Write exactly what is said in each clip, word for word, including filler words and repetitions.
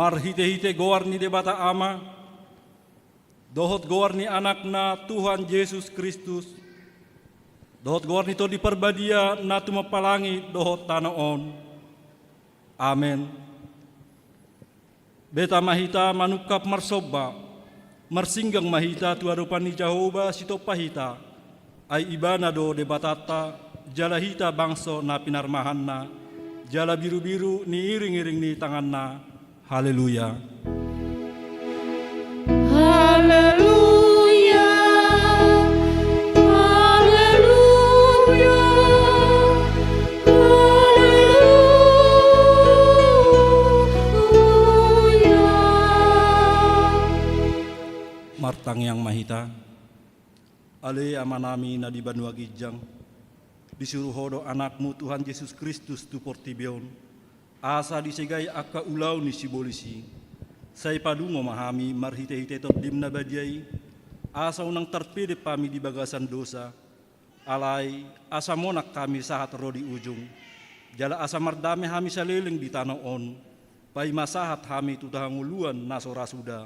Marhite-hite goar ni Debata Ama, dohot goar ni Anakna Tuhan Jesus Kristus, dohot goar ni Tondi Parbadia na tumompa langit dohot tano on. Amen. Beta ma hita manungkap marsomba, marsinggang ma hita tu adopan ni Jahowa Sitompa hita, ai Ibana do Debatanta, jala hita bangso na pinarmahanna, jala birubiru ni iring-iring ni tanganna. Haleluya. Haleluya. Haleluya. Haleluya. Martangiang ma hita. Ale Amanami na di banua ginjang, disuru Ho do Anakmu Tuhan Jesus Kristus tu portibi on, asa disegai angka ulaon ni sibolis i. Sai padungo ma hami marhite-hite Tondim na badia i, asa unang tarpedep hami di bagasan dosa, alai asa monang hami sahat ro di ujung, jala asa mardame hami saleleng di tano on, paima sahat hami tu hangoluan na so ra suda,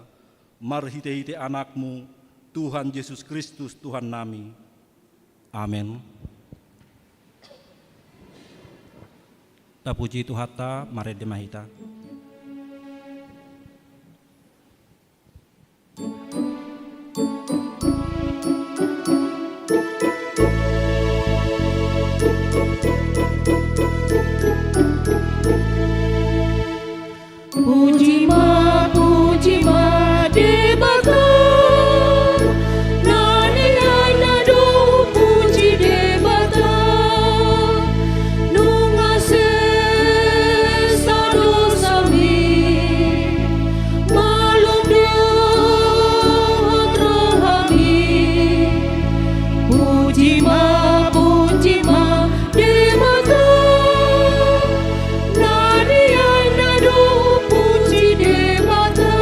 marhite-hite Anakmu, Tuhan Jesus Kristus, Tuhannami. Amen. Tapuji Tuhanta, marende ma hita. Puji ma, puji ma Debata, na nian na do puji Debata, nunga sesa dosami, malum dohot rohami. Puji ma, puji ma Debata, na nian na do puji Debata.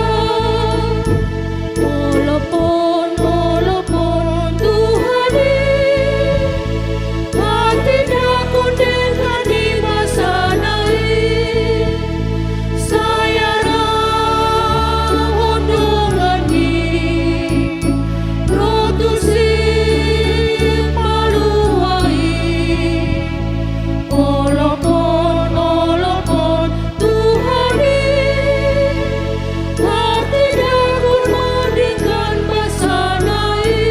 Olopon, olopon Tuhan i, hatindangon denggan ni basana i. Sai arahon dongan ni ro tu Sipalua i. Olopon, olopon Tuhan i, hatindangon denggan basana i.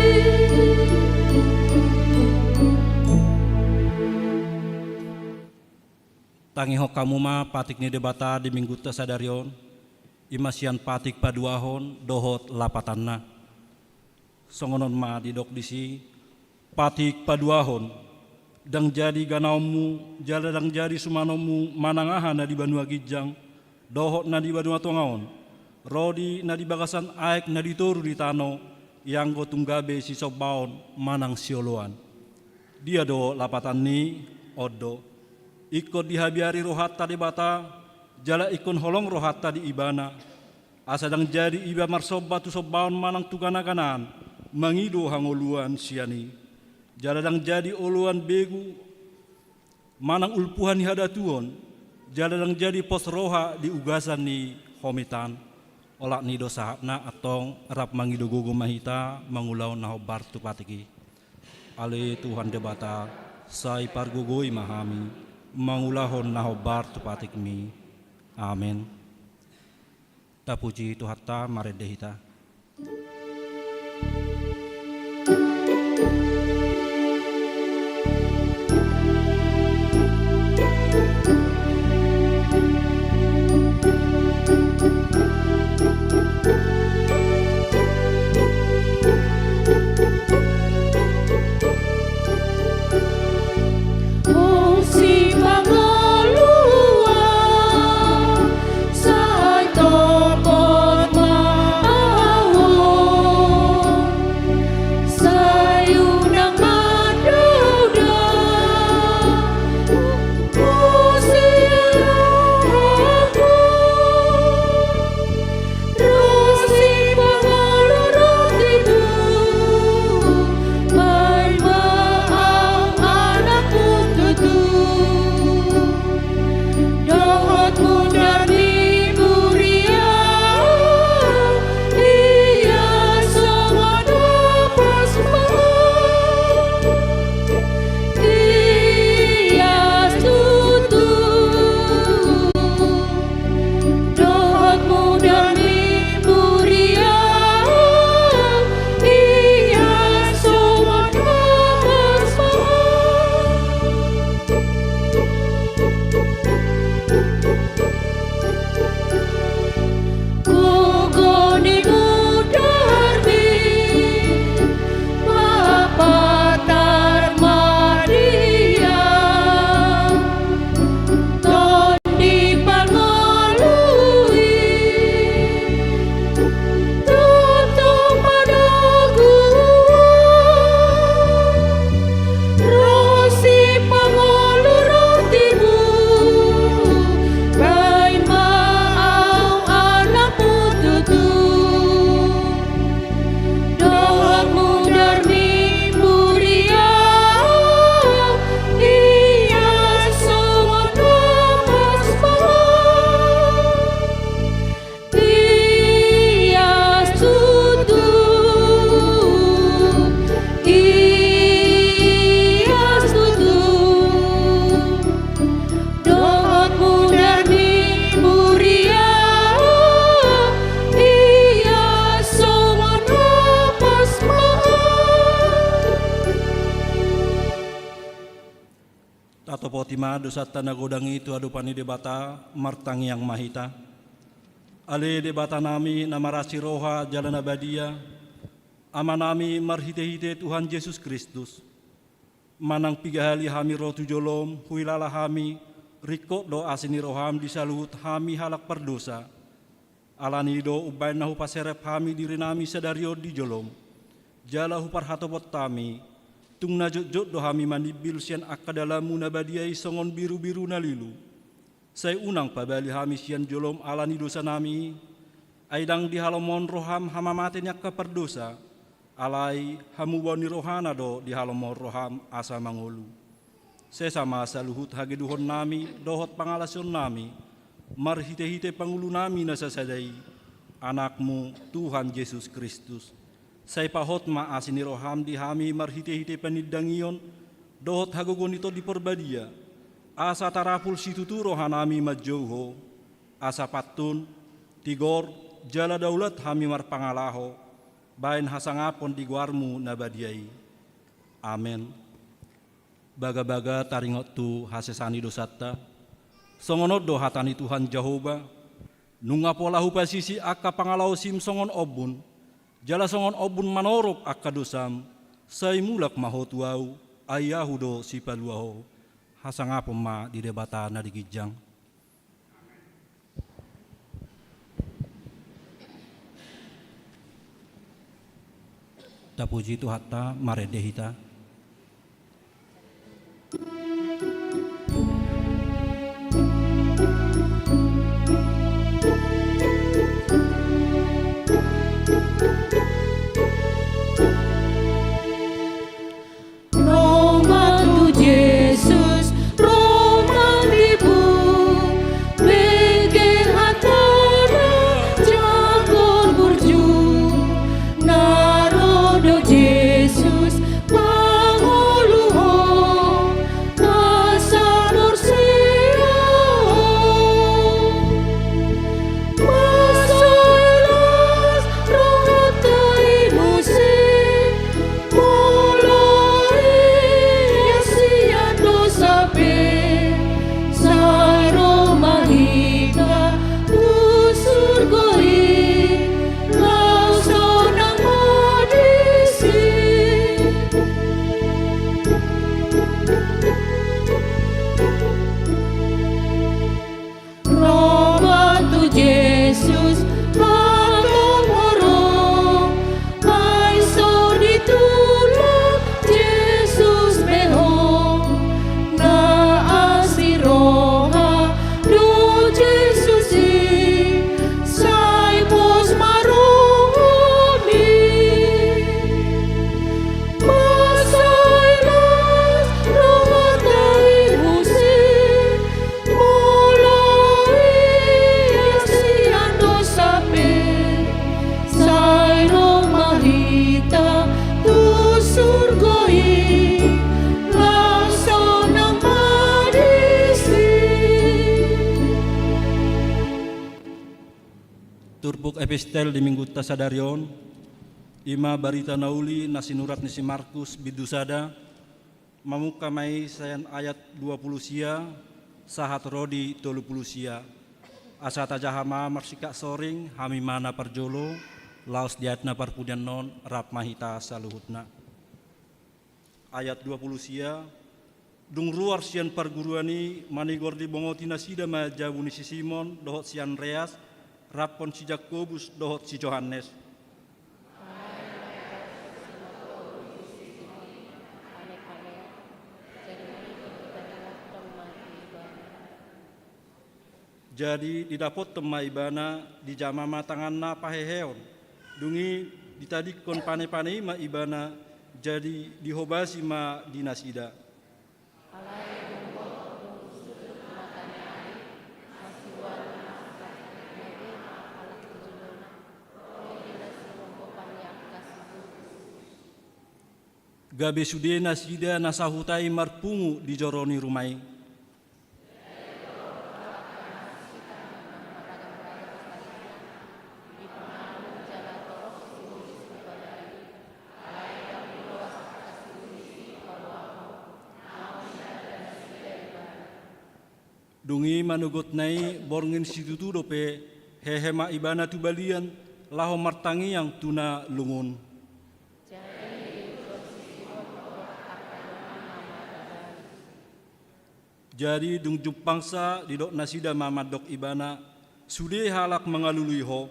Tangihon hamu ma patik ni Debata di Minggunta sadari on, i ma sian patik paduahon dohot lapatanna. Songon on ma didok disi, patik paduahon, ndang jadi ganaonmu, jala ndang jadi sumanonmu manang aha na di banua ginjang, dohot na di banua tonga on, ro di na di bagasan aek na di toru di tano, ianggo tung gabe sisombaon manang sioloan. Dia do lapatan ni on do. Ingkon dihabiari rohanta Debata, jala ingkon holong rohanta di Ibana. Asa ndang jadi iba marsomba tu sombaon manang tu ganaganaan, mangido hangoluan sian i. Jala ndang jadi oloan begu, manang ulpuhan ni hadatuon, jala ndang jadi pos roha di ugasan ni homitan. Olat ni i do sahatna, antong rap mangido gogo ma hita mangulahon na hombar tu patik i. Ale Tuhan Debata, sai pargogoi ma hami mangulahon na hombar tu patikmi. Amen. Tapuji Tuhanta, marende hita. ma dosanta na godang i tu adopan ni Debata, martangiang ma hita. Ale Debatanami na marasi roha jala na badia, Amanami marhitehite Tuhan Jesus Kristus, manang piga hali hami ro tu jolom, huilala hami, ringkot do asi ni roham di saluhut hami halak pardosa. Alani i do umbaen na hupaserep hami dirinami sadari on di jolom, jala huparhatopot hami, tung na jotjot do hami manimbil sian angka dalanmu na badia i songon birubiru na lilu. Sai unang pabali hami sian jolom alani dosanami i, ai ndang dihalomohon roham hamamate ni angka pardosa, alai hamubaon ni rohana do dihalomohon roham asa mangolu. Sesa ma saluhut hagedukonnami dohot pangalaosionnami, marhitehite pangulunami na sasada i, Anakmu, Tuhan Jesus Kristus. Sai pahot ma asi ni roham di hami marhitehite panindangion, dohot hagogoon ni Tondi Parbadia, asa tarapul situtu rohanami manjou Ho, asa pantun, tigor, jala daulat hami marpangalaho, baen hasangapon di goarmu na badia i. Amen. Bagabaga taringot tu hasesaan ni dosanta. Songon on do hata ni Tuhan Jahowa, nunga pola hupasisi angka pangalaosim songon ombun, jala songon ombun manorop angka dosam, sai mulak ma ho tu Ahu, ai Ahu do sipalua ho. Hasangapon ma di Debata na di ginjang. Tapuji Tuhanta, marende hita. Ro ma tu Jesus, ro ma tibu, bege hatana jangkon burju. Na ro do Jesus mangolu ho, asa porsea ho. Masa las rohanta i muse, molo ia sian dosa pe, sai ro ma hita tu surgo i, laos sonang ma disi. Ro ma tu Jesus, hatop ho ro, ai so ditulak Jesus be ho. Na asi roha do Jesus i, sai pos ma rohami. Masa las rohanta i muse, molo ia sian dosa pe, sai ro ma hita tu surgo i, laos sonang ma disi. Turpuk epistel di minggunta sadari on, i ma barita na uli na sinurat ni si Markus bindu sada, mamungka ma i sian ayat dua pulu sia, sahat ro di tolu pulu sia. Asa tajaha ma marsingkat soring, hami ma na parjolo, laos di ayat na parpudi annon, rap ma hita saluhutna. Ayat dua pulu sia, dung ruar sian parguruan i, manigor dibongoti nasida ma jabu ni si Simon, dohot si Andreas, raphon si Jakobus, dohot si Johannes. Jadi didapothon ma ibana, dijama ma tanganna paheheon. Dung i ditadingkon panepane i ma ibana, jadi dihobasi ma di nasida. Alai dung hot, dung sudut matana i, masiuan ma, sai mege ma halak tu jolona, ro ibana sihohopan ni angka sipungu. Gabe sude nasida na sahuta i marpungu di joro ni ruma i. Dung i manogotna i borngin situtu dope, hehe ma ibana tu balian, laho martangiang tu na lungun. Jadi dung jumpangsa, didok nasida ma mandok ibana, sude halak mangalului ho.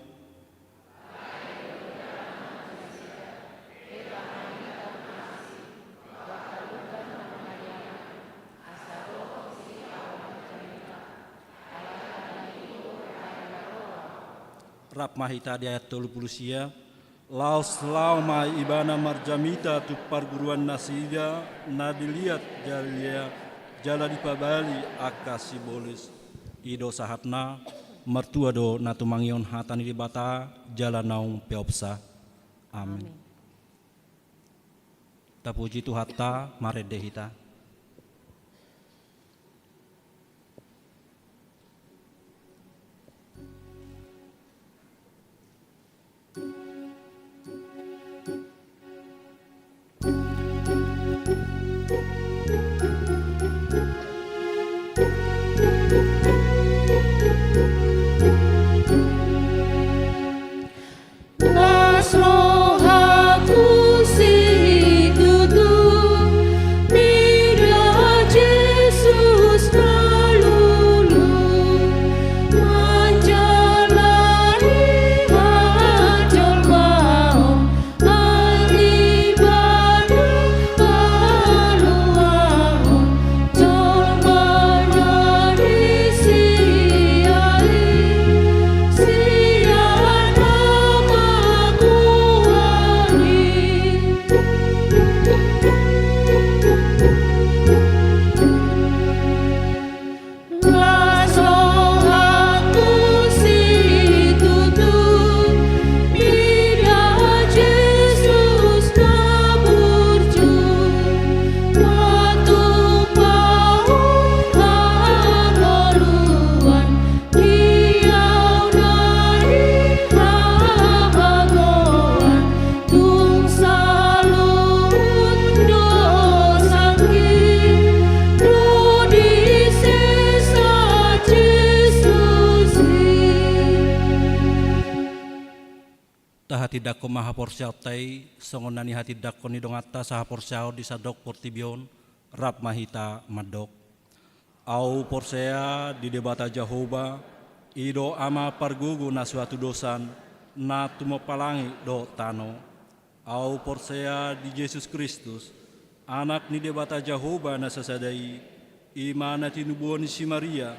Rap ma hita di ayat tolu pulu sia. Laos laho ma ibana marjamita tu parguruan nasida na di liat Galilea, jala dipabali angka sibolis. I do sahatna. Martua do na tumangihon hata ni Debata jala naung peopsa. Amin. Amin. Tapuji Tuhanta, marende hita. Las rohaku situtu, mida Jesus na lulu, manjalani hajolmaon, ari bana haluaon. Tahatindangkon ma haporseaonta i, songon na nihatindangkon ni donganta sahaporseaon di sandok portibi on, rap ma hita mandok. Ahu porsea di Debata Jahowa, i do Ama pargogo na so hatudosan, na tumompa langit dohot tano. Ahu porsea di Jesus Kristus, Anak ni Debata Jahowa na sasada i, i ma na tinubuhon ni si Maria,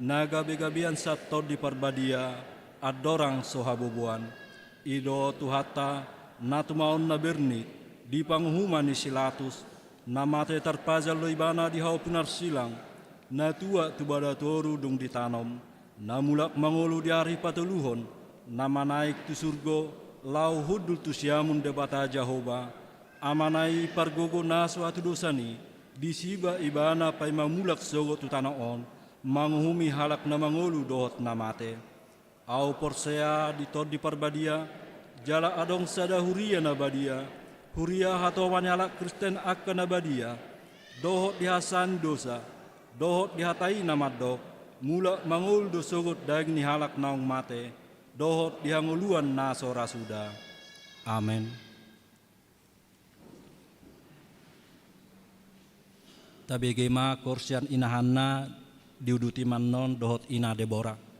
na gabegabean sian Tondi Parbadia, andorang so haboboan. I do Tuhanta, na tumaon na bernit, di panguhuman ni si Latus, na mate tarpajal do ibana di hau pinarsilang, na tuat tu bada toru dung ditanom, na mulak mangolu di ari patoluhon, na manaek tu surgo, laho hundul tu siamun Debata Jahowa, Amana i pargogo na so hatudosan i, disiba ibana paima mulak sogot tu tano on, manguhumi halak na mangolu dohot na mate. Ahu porsea di Tondi Parbadia, jala adong sada huria na badia, huria hatoman ni halak Kristen angka na badia, dohot di hasesaan ni dosa, dohot di hata i na mandok, mulak mangolu do sogot daging ni halak naung mate, dohot di hangoluan na so ra suda. Amen. Tabege ma koor sian ina Hanna, diuduti ma annon dohot ina Debora.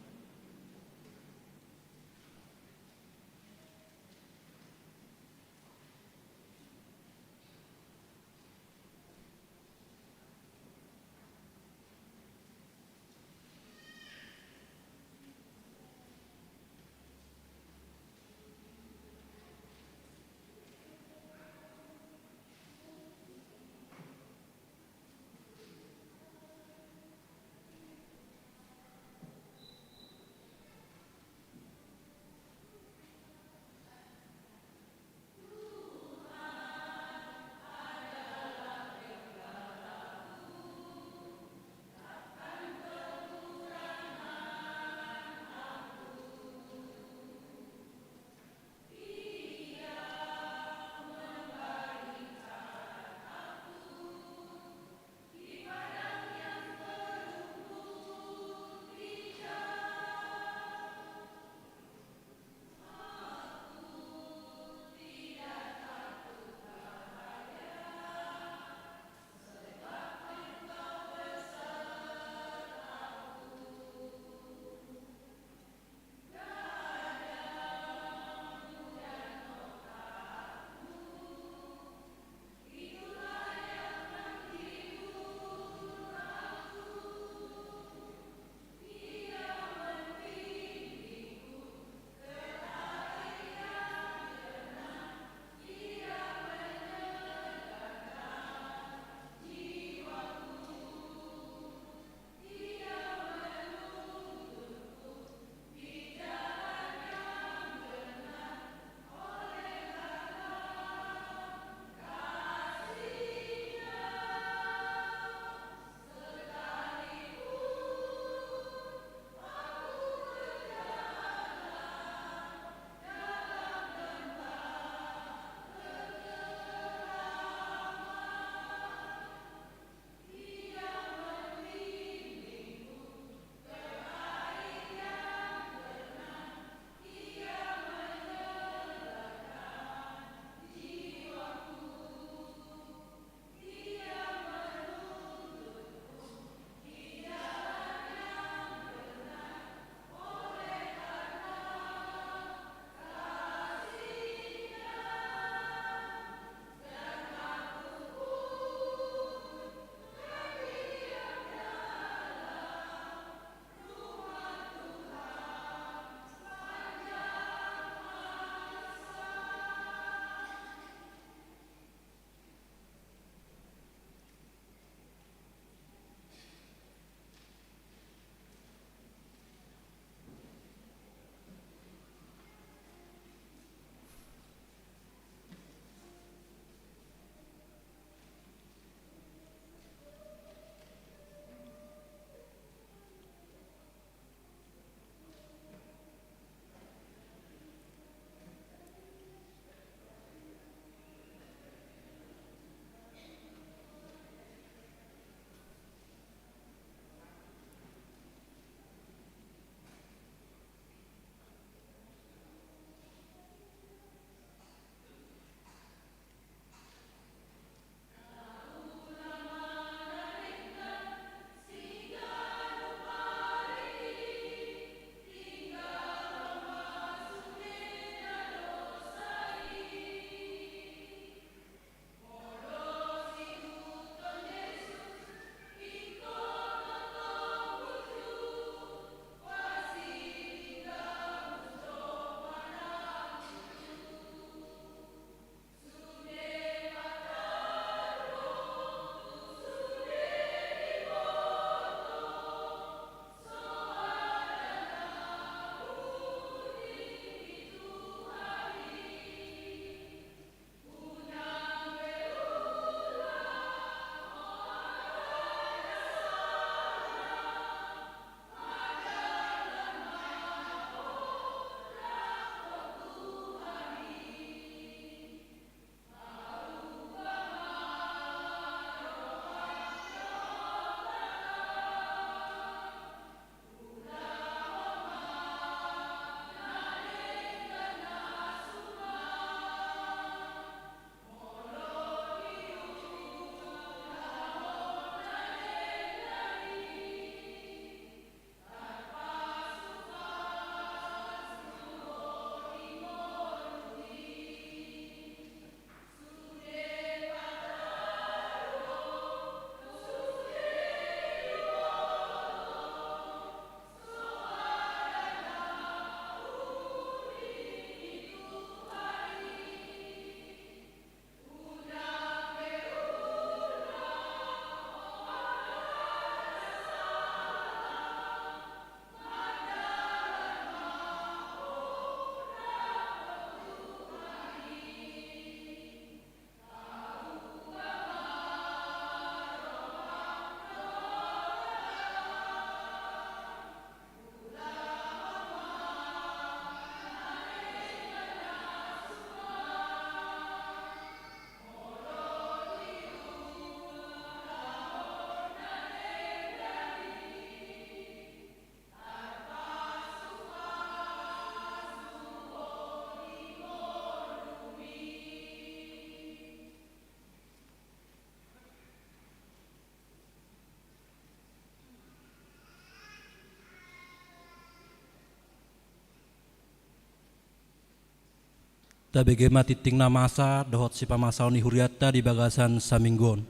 Tabege ma tingting na masa dohot sipamasaon ni hurianta di bagasan saminggu on.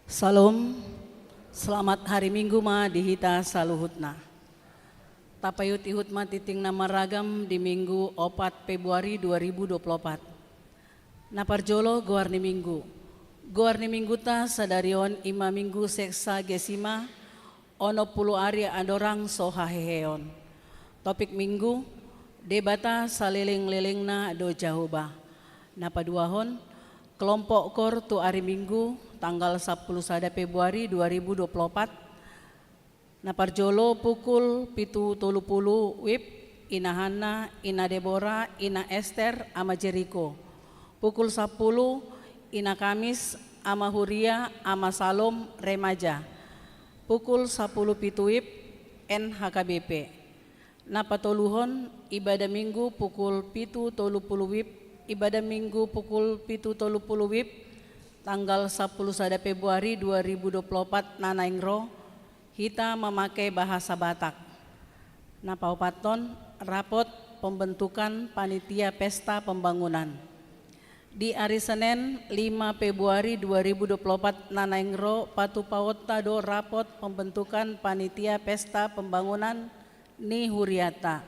Salom. Selamat hari Minggu ma di hita saluhutna. Tapaihut-ihut ma tingting na maragam di Minggu opat Februari dua ribu dua puluh opat. Na parjolo, goar ni Minggu. Goar ni Mingguta sadari on i ma Minggu seksagesima, onom pulu ari andorang so haheheon. Topik Minggu: Debata salelenglelengna do Jahowa. Na paduahon, kelompok koor tu ari Minggu, tanggal sampulu sada Februari dua ribu dua puluh opat. Na parjolo pukul pitu tolu pulu WIB, Ina Hanna, Ina Debora, Ina Ester, Ama Jeriko. Pukul sampulu, Ina Kamis, Ama Huria, Ama Salom, Remaja. Pukul sampulu pitu WIB, N H K B P. Na patoluhon, ibadah Minggu pukul pitu tolu pulu WIB, ibadah Minggu pukul pitu tolu pulu WIB, tanggal sampulu sada Februari dua ribu dua puluh opat na naeng ro, hita mamake bahasa Batak. Na paopathon, rapot pembentukan panitia pesta pembangunan. Di ari Senen, lima Februari dua ribu dua puluh opat na naeng ro, patupaonta do rapot pembentukan panitia pesta pembangunan ni huriata.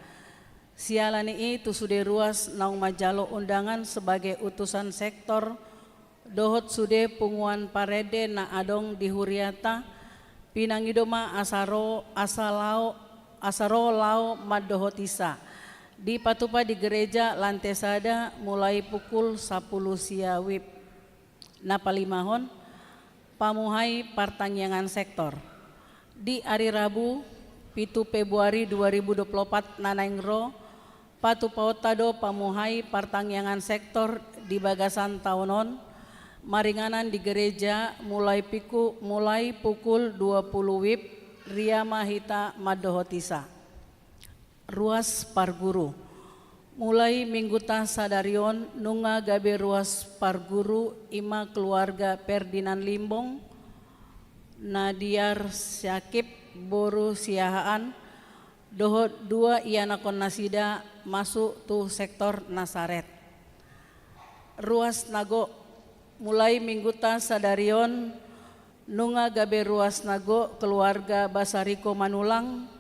Siala ni i, tu sude ruas naung manjalo undangan sebagai utusan sektor dohot sude punguan parende na adong di huriata, pinangido ma asa ro, asa lao, asa ro lao mandohotisa. Dipatupa di gereja lantai sada mulai pukul sampulu sia WIB. Na palimahon, pamuhai partangiangan sektor. Di ari Rabu, pitu Februari dua ribu dua puluh opat na naeng ro, patupaonta do pamuhai partangiangan sektor di bagasan taon on, maringanan di gereja mulai piku-, mulai pukul dua pulu WIB, ria ma hita mandohotisa. Ruas parguru. Mulai Mingguta sadari on nunga gabe ruas parguru i ma keluarga Ferdinand Limbong, Nadiar Syakib boru Siahaan, dohot dua ianakhonnasida masuk tu sektor Nasaret. Ruas na gok. Mulai Mingguta sadari on nunga gabe ruas na gok keluarga Basariko Manulang,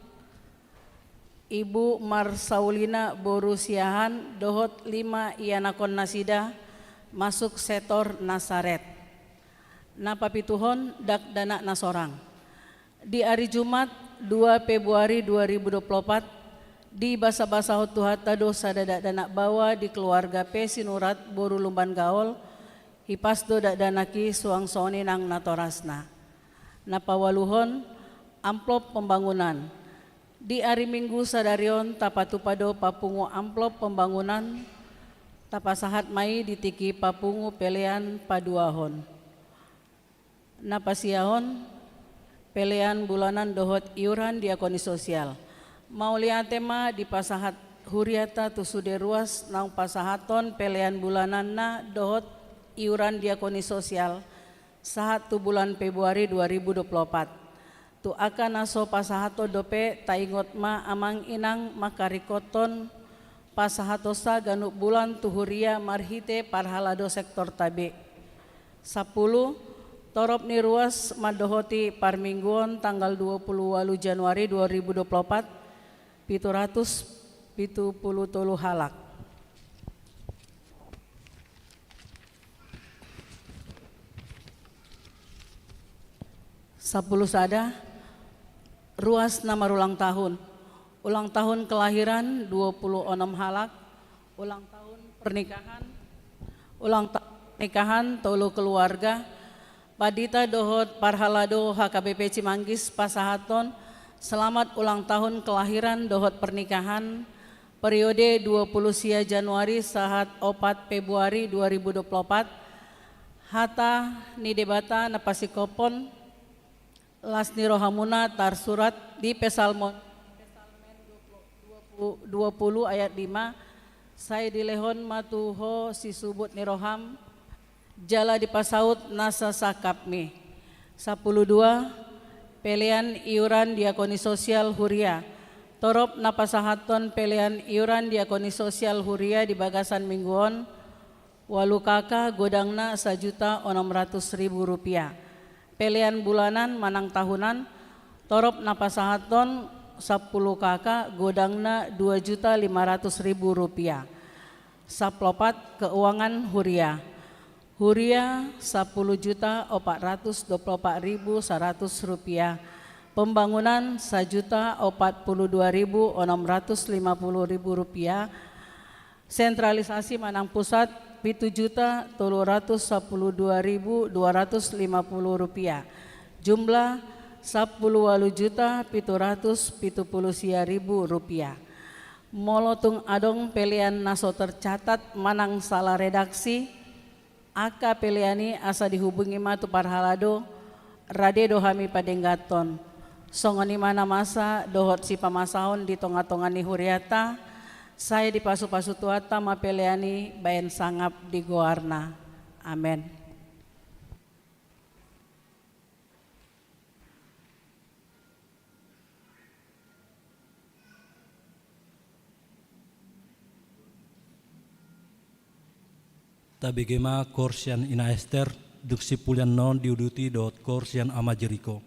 Ibu Marsaulina boru Siahaan dohot lima ianakhonnasida masuk sektor Nasaret. Na papituhon, dakdanak na sorang. Di ari Jumat, dua Februari dua ribu dua puluh opat, dibasabasahon Tuhanta do sada dakdanak baoa di keluarga P Sinurat boru Lumban Gaol, hipas do dakdanak i suang songon i nang natorasna. Na paluahon, amplop pembangunan. Di ari Minggu sadari on tapatupa do papungu amplop pembangunan, tapasahat ma i di tingki papungu pelean paduahon. Na pasiahon, pelean bulanan dohot iuran diakoni sosial. Mauliate ma dipasahat huriata tu sude ruas naung pasahathon pelean bulananna dohot iuran diakoni sosial sahat tu bulan Februari dua ribu dua puluh opat. Tu angka na so pasahathon dope, taingot ma amang inang mangkaringkothon pasahatonsa ganup bulan tu huria marhite parhalado sektorta be. Sampulu, torop ni ruas mandohoti parmingguon tanggal dua pulu ualu Januari dua ribu dua pulu opat, pitu ratus pitu pulu tolu halak. Sampulu sada, ruas na marulang tahun. Ulang tahun kelahiran dua pulu onom halak, ulang tahun pernikahan, ulang tahun pernikahan tolu keluarga, pandita dohot parhalado H K B P Cimanggis pasahathon selamat ulang tahun kelahiran dohot pernikahan, periode dua pulu sia Januari sahat opat Februari dua ribu dua pulu opat, hata ni Debata na pasingkophon, las ni rohamuna tarsurat di Psalmen dua pulu ayat lima, sai dilehon ma tu ho sisubut ni roham, Jala dipasaut nasa sangkapmi. Sampulu dua, pelean iuran diakoni sosial huria. Torop na pasahathon pelean iuran diakoni sosial huria di bagasan minggu on, ualu K K godangna sajuta onom ratus ribu rupiah. Pelean bulanan manang tahunan, torop na pasahathon sampulu K K godangna dua juta lima ratus ribu rupiah. Saplopat, keuangan huria. Huria sampulu juta opat ratus dua pulu opat ribu saratus rupiah. Pembangunan sajuta opat pulu dua ribu onom ratus lima pulu ribu rupiah. Sentralisasi manang pusat, pitu juta tolu ratus sampulu dua ribu dua ratus lima pulu rupiah. Jumlah, sampulu ualu juta pitu ratus pitu pulu sia ribu rupiah. Molo tung adong pelean na so tercatat manang sala redaksi, angka pelean i asa dihubungi ma tu parhalado, rade do hami padengganhon. Songon i ma na masa dohot sipamasaon di tonga-tonga ni huriata, sai dipasu-pasu Tuhanta ma pelean i baen sangap di goarna. Amen. Tabege ma koor sian Ina Ester, dung sipulian non diuduti dohot koor sian Ama Jeriko.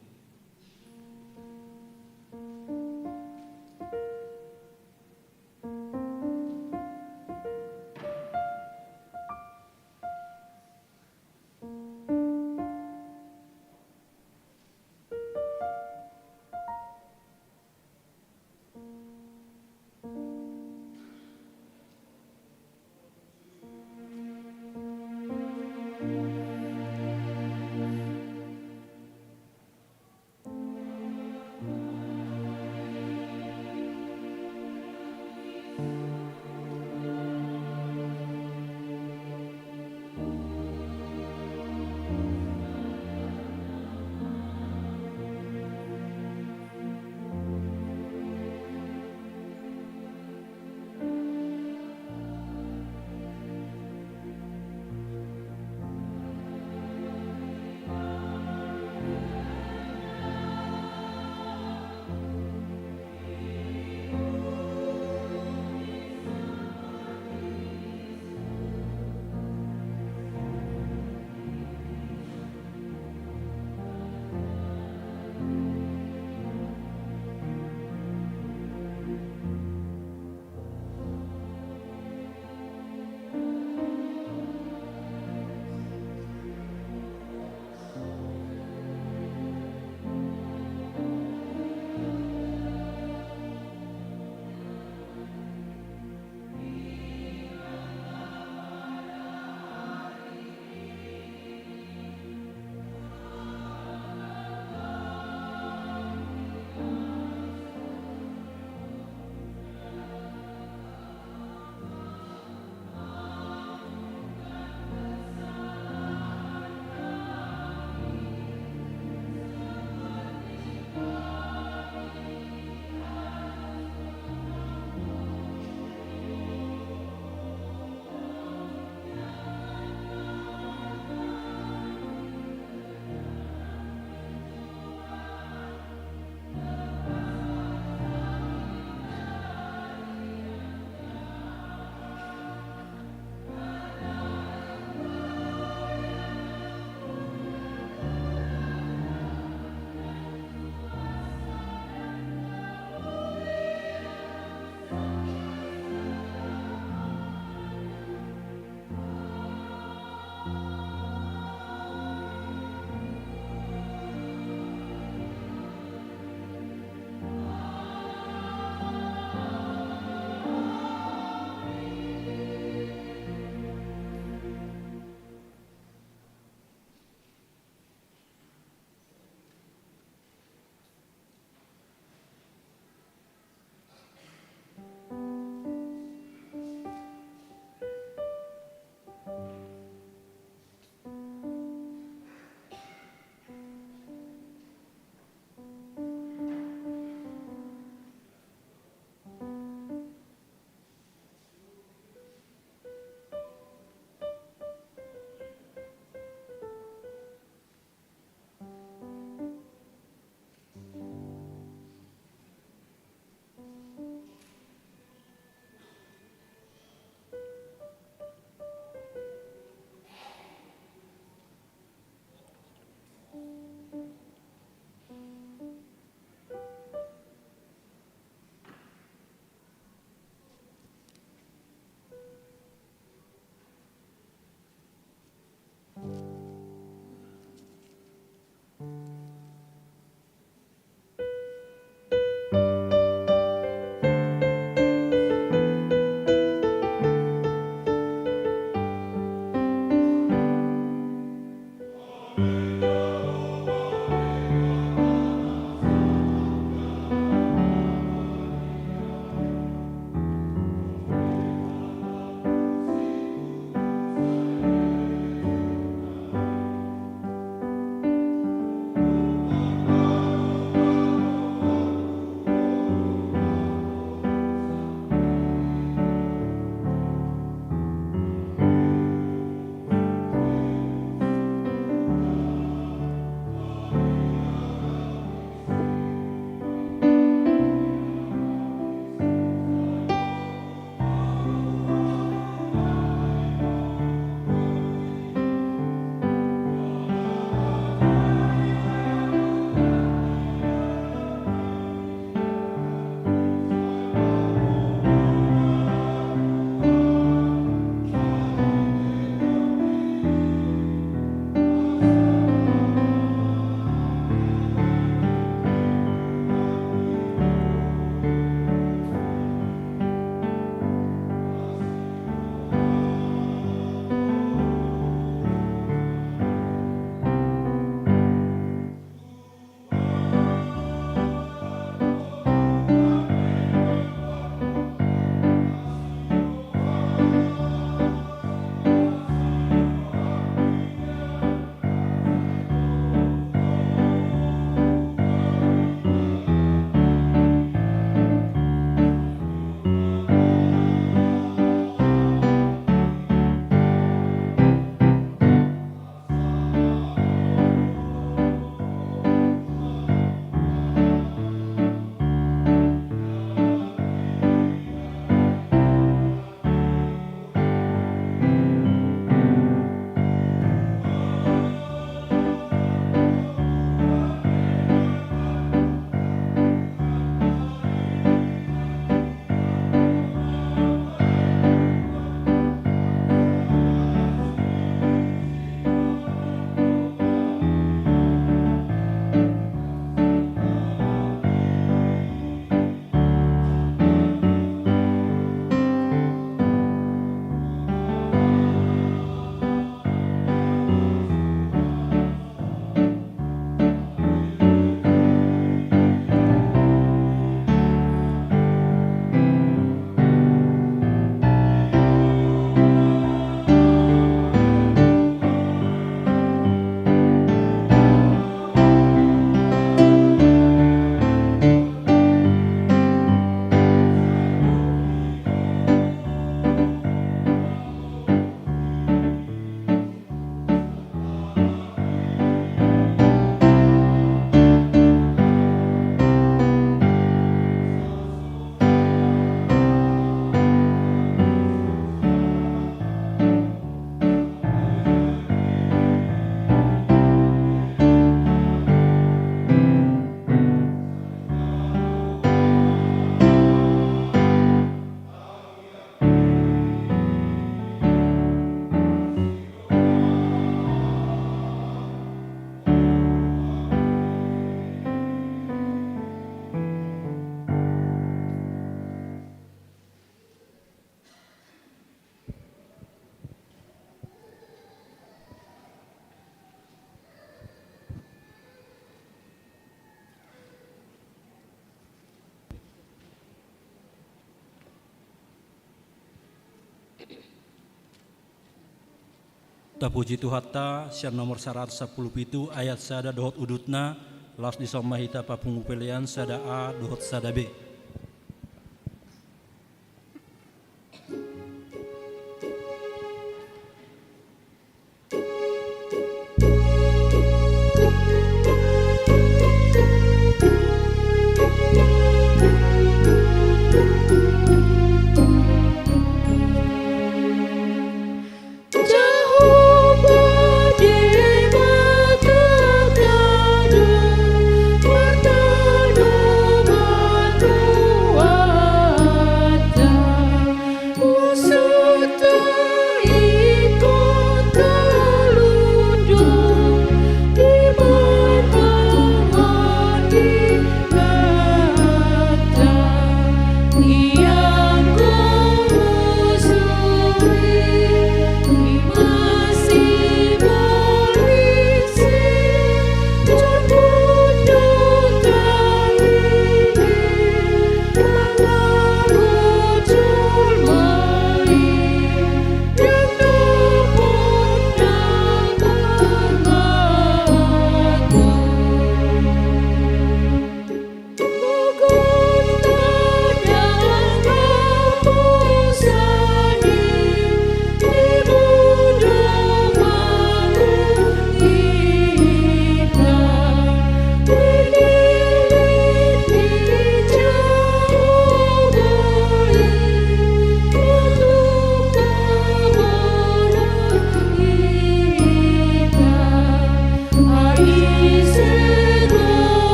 Tapuji Tuhanta, sian nomor saratus sampulu pitu ayat sada dohot udutna, laos dison ma hita papungu pelean sada A dohot sada B.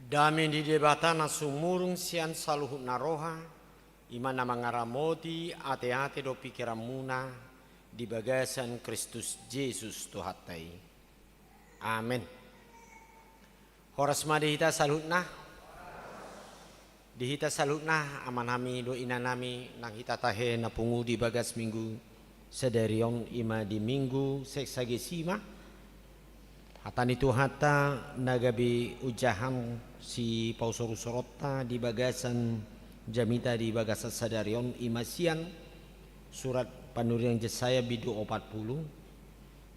Dame ni Debata na sumurung sian saluhut na roha, i ma na mangaramoti ateate dohot pingkiranmuna di bagasan Kristus Jesus Tuhanta i. Amen. Horas ma di hita saluhutna. Di hita saluhutna, amanami dohot inanami, nang hita tahe na pungu di bagas Minggu sadari on, i ma di Minggu Sexagesima. Hata ni Tuhanta na gabe ojahan sipausor-usoronta di bagasan jamita di bagasan sadari on, i ma sian surat panurirang Jesaya bindu opat pulu,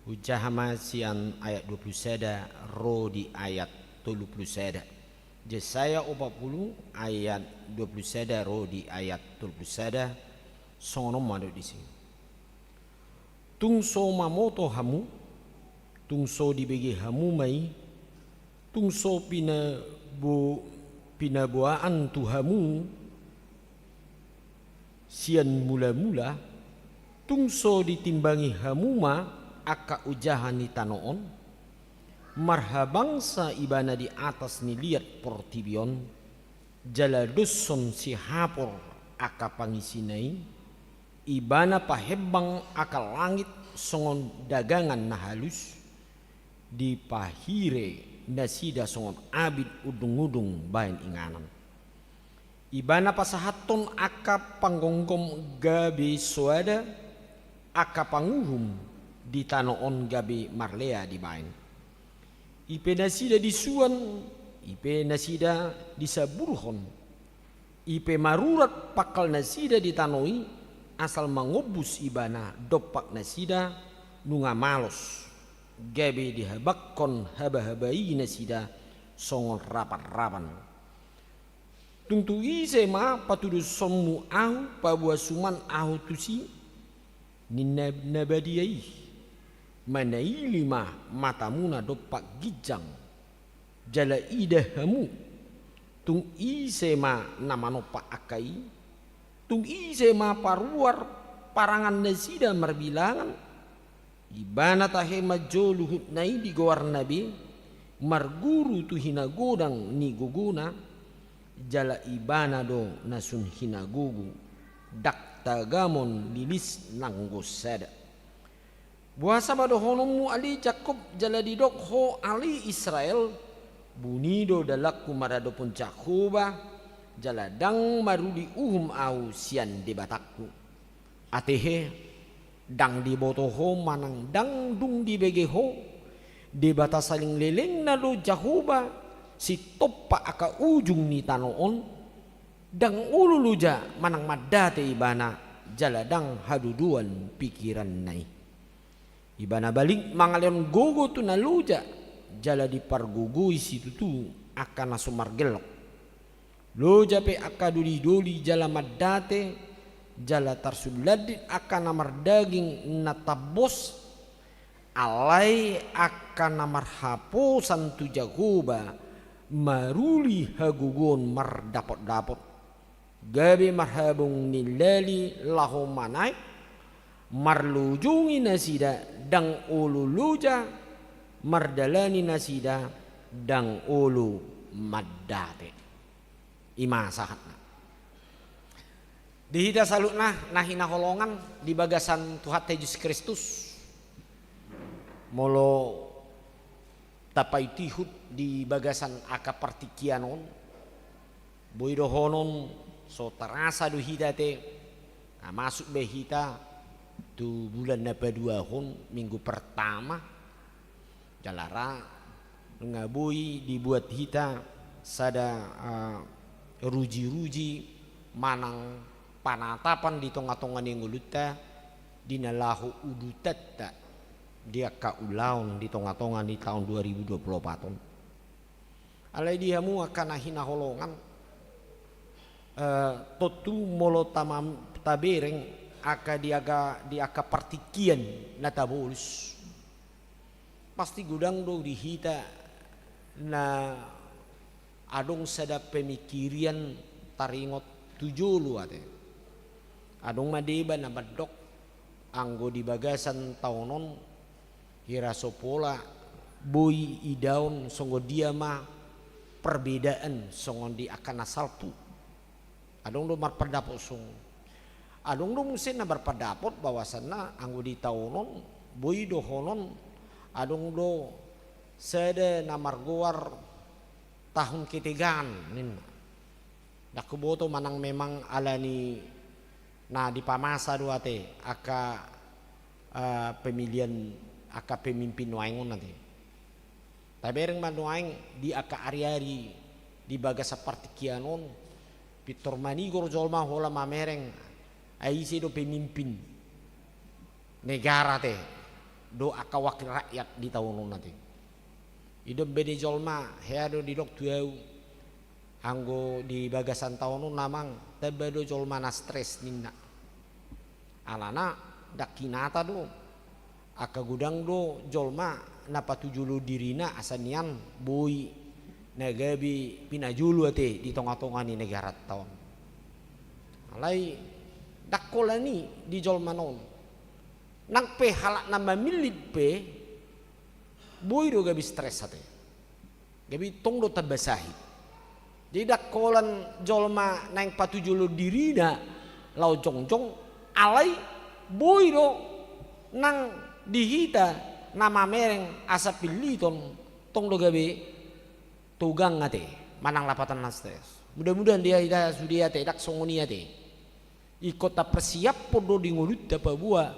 ojahan ma sian ayat dua pulu sada ro di ayat tolu pulu sada. Jesaya opat pulu ayat dua pulu sada ro di ayat tolu pulu sada, songon on ma dok disi. Tung so mamoto hamu, tung so dibege hamu ma i, tung so pinabo-, pinaboaan tu hamu sian mula-mula, tung so ditimbangi hamu ma angka ojahan ni tano on, marhabangsa ibana di atas ni liat portibi on, jala doshon sihapor angka pangisina i, ibana pahembang angka langit songon dagangan na halus, dipahire nasida songon abit undung-undung bahen inganan. Ibana pasahathon angka panggomgom gabe soada, angka panguhum di tano on gabe marlea dibahen. I pe nasida disuan, i pe nasida disaburhon, i pe marurat pangkal nasida di tano i, asal mangombus ibana dompak nasida nunga malos, gabe dihabanghon haba-haba i nasida songon rapan-rapan. Tung tu ise ma patudoshonmu ahu, paboa suman ahu tusi? Ninna na badia i. Manaili ma matamuna dompak ginjang, jala ida hamu. Tung ise ma na manompa angka i? Tung ise ma paruar parangan nasida marbilangan? Ibana tahe ma jo luhutna i digoarna be, marguru tu hinagodang ni gogona, jala ibana do na sun hinagogo, ndang tagamon lilis nanggo sada. Boasa ma dohononmu ale Jakkob, jala didok ho ale Israel, buni do dalanku maradophon Jahowa, jala ndang maruli uhum ahu sian Debatangku. Atehe, ndang diboto ho manang ndang dung dibege ho, Debata saleleng-lelengna do Jahowa, sitompa angka ujung ni tano on, ndang olo loja manang mandate ibana, jala ndang hadodoan pikiranna i. Ibana balik mangalehon gogo tu na loja, jala dipargogoi situtu angka na so margellok. Loja pe angka doli-doli jala mandate, jala tarsulandit angka na mardaging na tambos, alai angka na marhaposan tu Jahowa maruli hagogoon mardapot-dapot. Gabe marhabong ni lali laho manaek, marlojongi nasida ndang olo loja, mardalani nasida ndang olo mandate. I ma sahatna. Di hita saluhutna na hinaholongan di bagasan Tuhanta Jesus Kristus, molo tapaihut-ihut di bagasan angka partingkian on, boi dohonon so tarasa do hita ate, na masuk be hita tu bulan na paduahon, minggu pertama, jala ra nunga boi dibuat hita sada, ah, ruji-ruji manang panatapan di tonga-tonga ni ngolunta di na laho udutanta di angka ulaon di tonga-tonga ni taon dua ribu dua pulu opat on. Alai di hamu angka na hinaholongan, eh, tontu molo tamam-, tabereng angka di aga-, di angka partingkian na tabolus, pasti godang do di hita na adong sada pemikirian taringot tu jolo ate. Adong ma deba na mandok anggo di bagasan taon on, hira so pola boi idaon songon dia ma perbedaan songon di angka na salpu. Adong do marpandapot songon. Adong do muse na marpandapot bahwasanna anggo di taon on boi dohonon adong do sada na margoar tahun ketegangan ninna. Ndang huboto manang memang alani na dipamasa do ate angka, eh, pemilihan angka pemimpin nuaeng on ate. Tabereng ma nuaeng di angka ari-ari di bagasan partingkian on, pintor manigor jolma holan mamereng, ai ise do pemimpin negara ate, dohot angka wakil rakyat di taon on ate. I do umbahen jolma, hea do didok tu ahu, anggo di bagasan taon on amang, tamba do jolma na stres ninna. Alana ndang hinata do, angka godang do jolma na patujolo dirina asa nian boi na gabe pinajolo ate di tonga-tonga ni negaranta on. Alai ndang holan i di jolma na on. Nang pe halak na mamillit pe, boi do gabe stres ate. Gabe tong do tamba sahit. Jadi ndang holan jolma naeng patujolo dirina laho jongjong, alai boi do nang di hita na mamereng asa pilliton, tong do gabe togang ate, manang lapatan na stres. Mudah-mudahan di hita sude ate, ndang songon i ate. Ingkon taparsiaphon do di ngolunta paboa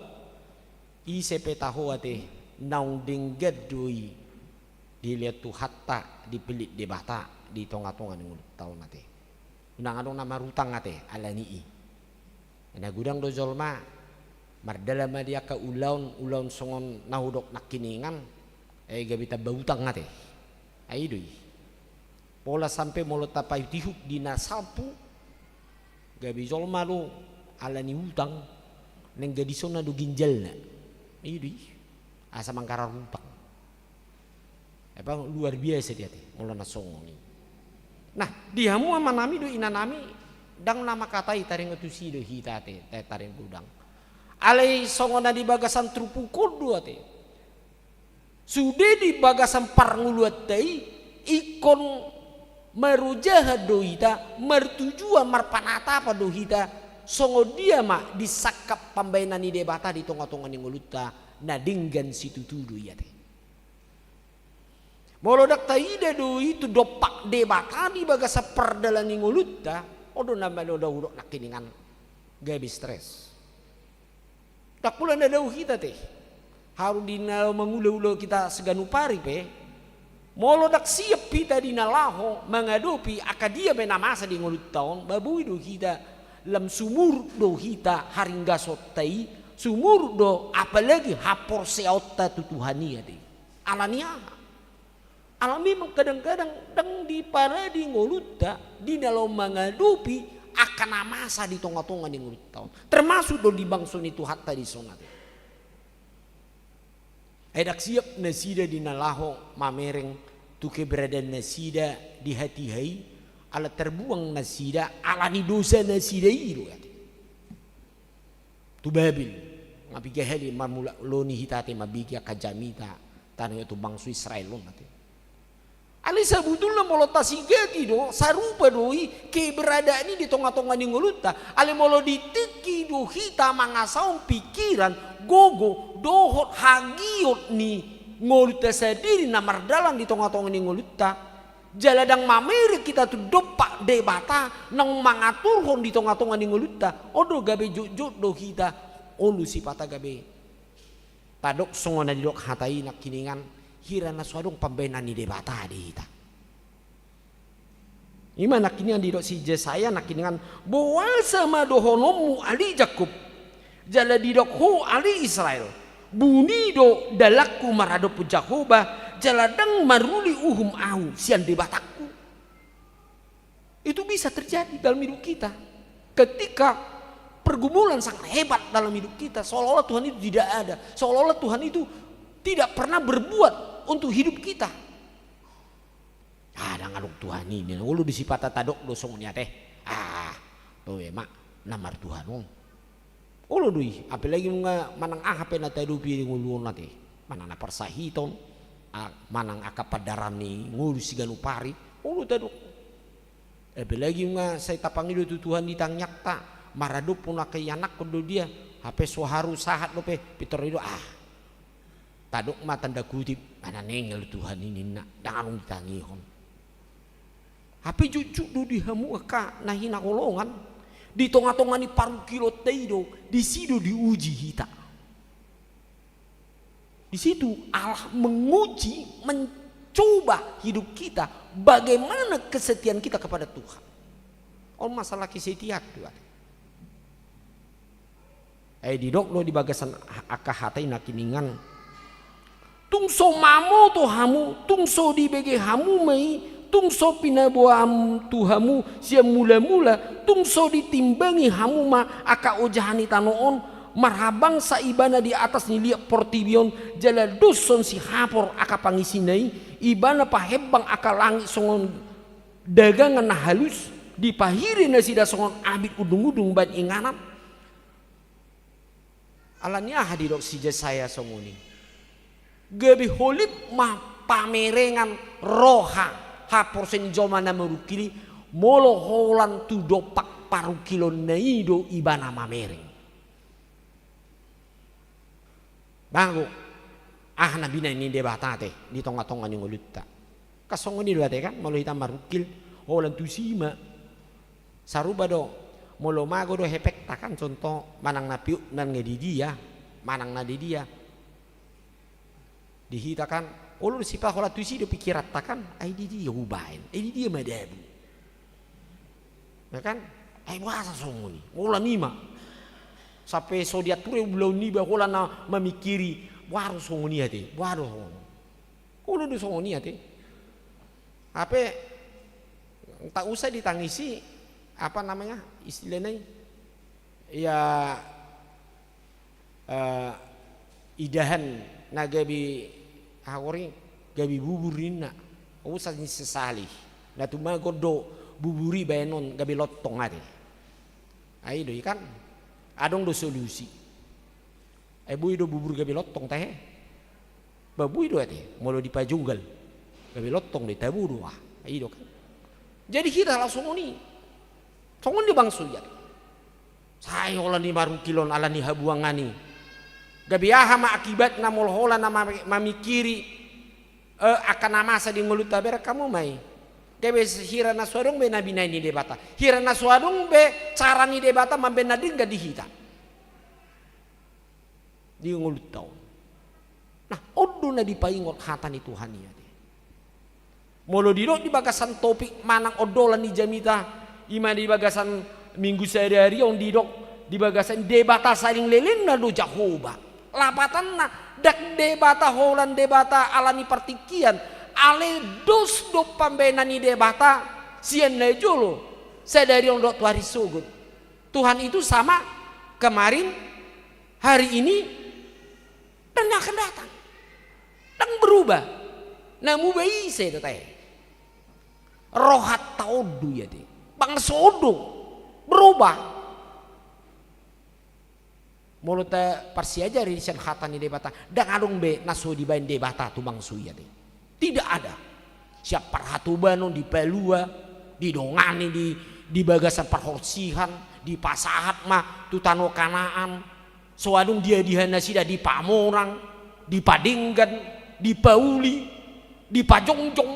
ise pe taho ate, naung denggan do i dilehon Tuhanta, dipillit Debata di tonga-tonga ni ngolunta on ate. Unang adong na marutang ate ala ni i. Na godang do jolma mardalan ma di angka ulaon, ulaon songon na hudok nangkiningan, ai gabe tamba utang ate. Ai i do i. Pola sampe molo tapaihut-ihut di na salpu, gabe jolma do ala ni utang, naeng gadisonna do ginjalna. I do i. Asa manggarar utang. Apa luar biasa dia ate, molo na songon i. Nah, di hamu amanami dohot inanami, ndang na mangkatai taringot tusi do hita ate, ta-, taringot godang. Alai songon na di bagasan turpuk on do ate. Sude di bagasan parngoluanta i, ingkon marojahan do hita, martujuan, marpanatapan do hita, songon dia ma disangkap pambahenan ni Debata di tonga-tonga ni ngolunta, na denggan situtu do i ate. Molo ndang taida do i tu dompak Debata di bagasan pardalan ni ngolunta, on do na manoda hudok nangkiningan gabe stres. Ndang pola na dao hita ate. Haru di na mangula-ula hita siganup ari pe, molo ndang siap hita di na laho mangadopi angka dia pe na masa di ngolunta on, ba boi do hita lam sumurut do hita haringgasonta i, sumurut do apalagi haporseaonta tu Tuhan i ate. Ala ni aha? Ala memang kadang-kadang ndang diparade ngolunta di na laho mangadopi angka na masa di tonga-tonga ni ngolunta on. Termasuk do di bangso ni Tuhanta dison ate. Ai ndang siap nasida di na laho mamereng tu keberadaan nasida di hatiha i, ala terbuang nasida ala ni dosa nasida i do ate. Tu Babel, nga piga hali marmula laho ni hita ate mambege angka jamita, tano tu bangso Israel on ate. Alai sabutulna molo tasigati do, sarupa do i keberadaan i di tonga-tonga ni ngolunta. Alai molo di tingki do hita mangasahon pikiran, gogo, dohot hagiot ni ngolunta sandiri na mardalan di tonga-tonga ni ngolunta, jala ndang mamereng hita tu dompak Debata naung mangaturhon di tonga-tonga ni ngolunta, on do gabe jotjot do hita, olo sipata gabe tadok songon na didok hata i nangkiningan, hira na so adong pambahenan ni Debata di hita. I ma nangkiningan didok si Jesaya nangkiningan, boasa ma dohononmu ale Jakkob, jala didok ho ale Israel, buni do dalanku maradophon Jahowa, jala ndang maruli uhum ahu sian Debatangku. Itu bisa terjadi dalam hidup kita. Ketika pergumulan sangat hebat dalam hidup kita, seolah-olah Tuhan itu tidak ada, seolah-olah Tuhan itu tidak pernah berbuat untuk hidup kita. Ah, ndang adong Tuhan i, olo do sipata tadok do songon i ate. Ah, toe ma na martuhan on. Olo do i, apalagi nunga manang aha pe na taadopi di ngolu on ate. Manang na parsahiton, ah, manang angka pandaran ni ngolu siganup ari, olo tadok. Apalagi nunga sai tapangido tu Tuhan di tangiangta, maradophon angka ianakhon do dia, hape so haru sahat dope, pintor i do, ah. Tadok ma tanda kutip, manang nengel Tuhan i ninna, ndang adong ditangihon. Hape jotjot do di hamu angka na hinaholongan, di tonga-tonga ni parungkilonta i do, disi do diuji hita. Di situ Allah menguji, men-, Coba hidup kita, bagaimana kesetiaan kita kepada Tuhan. On masalah kesetiaan, Tuhan. Eh, didok do di bagasan angka hata i na kiningan. Tung so mamoto hamu, tung so dibege hamu ma i, tung so pinaboa hamu tu hamu sian mula-mula, tung so ditimbangi hamu ma angka ojahan ni tano on, marhabangsa ibana di atas ni liat portibi on, jala dos songon sihapor angka pangisina i, ibana pahembang angka langit songon dagangan na halus, dipahiri nasida songon abit undung-undung baen inganan. Ala ni aha didok si Jesaya songon i? Gabe holit ma pamerengan roha haporseaon ni jolma na marungkil i, molo holan tu dompak parungkilonna i do ibana mamereng. Bago, aha na binaen ni Debata ate di tonga-tonga ni ngolunta? Kan songon i do ate kan, molo hita marungkil, holan tusi ma. Sarupa do, molo mago do hepengta kan, contoh, manang na piut, manang na di dia, manang na di dia. Di hita kan, olo do sipata holan tusi do pikiranta kan, ai di dia hubaen, ai di dia madabu. Ya kan? Ai boasa songon i, holan i ma. Sampe so diatur ulaon niba holan na mamikiri, boha do songon i ate, boha do songon i. Olo do songon i ate. Hape, tak usah ditangisi, apa namanya, istilahna i. Ya, eh, idahan na gabe, aha hori, gabe bubur ninna. Usa ni sesali. Na tumagon do bubur i baenon gabe lontong ate. Ai do i kan. Adong do solusi. Ai boi do bubur gabe lontong tahe. Ba boi do ate, molo dipajogal. Gabe lontong do i, tabo do, ah. Ai do kan. Jadi hita laos songon i. Songon i bangso i ate. Sai holan i marungkil on ala ni habuangan i. Gabe aha ma akibatna molo holan na mami-, mamikiri, eh, angka na masa di ngolunta, bereng hamu ma i. Gabe hira na so adong be na binaen ni Debata. Hira na so adong be cara ni Debata mambaen na denggan di hita. Di ngolunta on. Nah, on do na dipaingot hata ni Tuhan i ate. Molo didok di bagasan topik manang ondolan ni jamita, i ma di bagasan minggu sadari on didok, di bagasan Debata saleleng lelengna do Jahowa. Lapatanna, ndang Debata holan Debata ala ni partingkian, alai dos do pambaenan ni Debata sian na jolo, sadari on dohot tu ari sogot. Tuhan itu sama kemarin, hari ini, dan yang akan datang. Ndang berubah. Na muba ise do tahe? Rohanta on do i ate. Bangso on do. Berubah. Molo taparsiajari sian hata ni Debata, ndang adong be na so dibaen Debata tu bangso i ate. Tidak ada. Sian parhatobanon dipalua, didongani di, di bagasan parhorsihan, dipasahat ma tu tano Kanaan. So adong diadihan nasida, dipamorang, dipadenggan, dipauli, dipajongjong.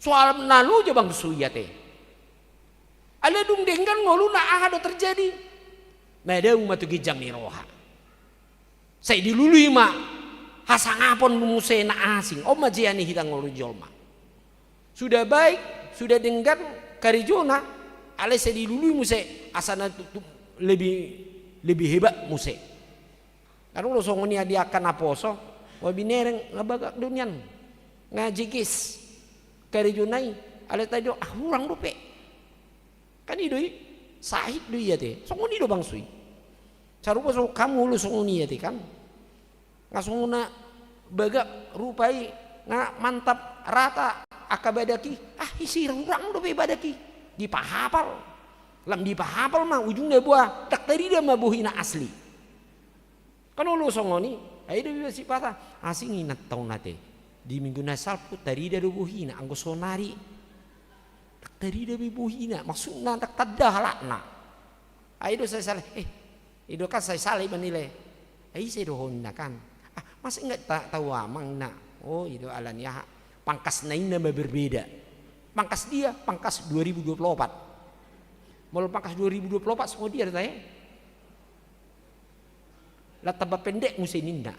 Soal na loja bangso i ate. Alai dung denggan ngoluna, aha do terjadi? Madabu ma tu ginjang ni roha. Sai dilului ma hasangapon muse na asing. On ma jea ni hita ngolu jolma. Sudah baik, sudah denggan karejona, alai sai dilului muse asa na tu, tu, lebih, lebih hebat muse. Adong do songon i di angka naposo, boha binereng, nga bagak do nian, nga jeges karejona i, alai tahe do, ah, hurang dope. Kan i do i, sahit do i ate. Songon i do bangso i. Sarupa songon hamu olo songon i ate kan. Nga songon na bagak rupa i, nga mantap rata angka badak i, ah, ise, hurang dope badak i. Dipahapal. Lam dipahapal ma, ujungna boha, ndang tarida ma bohi na asli. Kan olo songon i, ai do iba sipata, asing inanta on ate. Di minggu na salpu tarida do bohina, anggo sonari ndang tarida be bohina, maksudna ndang tanda halakna. Ai do sai sala, eh, i do kan sai sala iba nilai. Ai ise do ho ninna kan. Ah, masa ingat ta-, tahu amang ninna. Oh, i do ala ni aha. Pangkasna inna ma berbeda. Pangkas dia, pangkas dua ribu dua puluh empat. Molo pangkas dua ribu dua puluh empat songon dia do tahe. Lam tamba pendek muse ninna.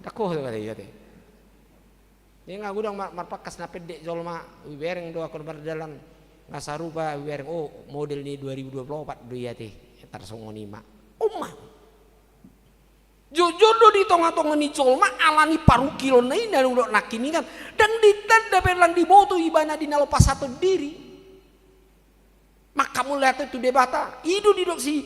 Ndang ho do kata i ate. Ia nga godang mar-, marpangkas na pendek jolma, hubereng do ahu mardalan, nga sarupa hubereng, oh, model ni dua ribu dua puluh opat do i ate, tarsongon i ma. Umma. Jujur do di tonga-tonga ni jolma, ala ni parungkilonna i na didok nangkiningan, ndang ditanda pe ndang diboto ibana di na lopas sahat tu diri. Manghamauliate tu Debata, i do didok si,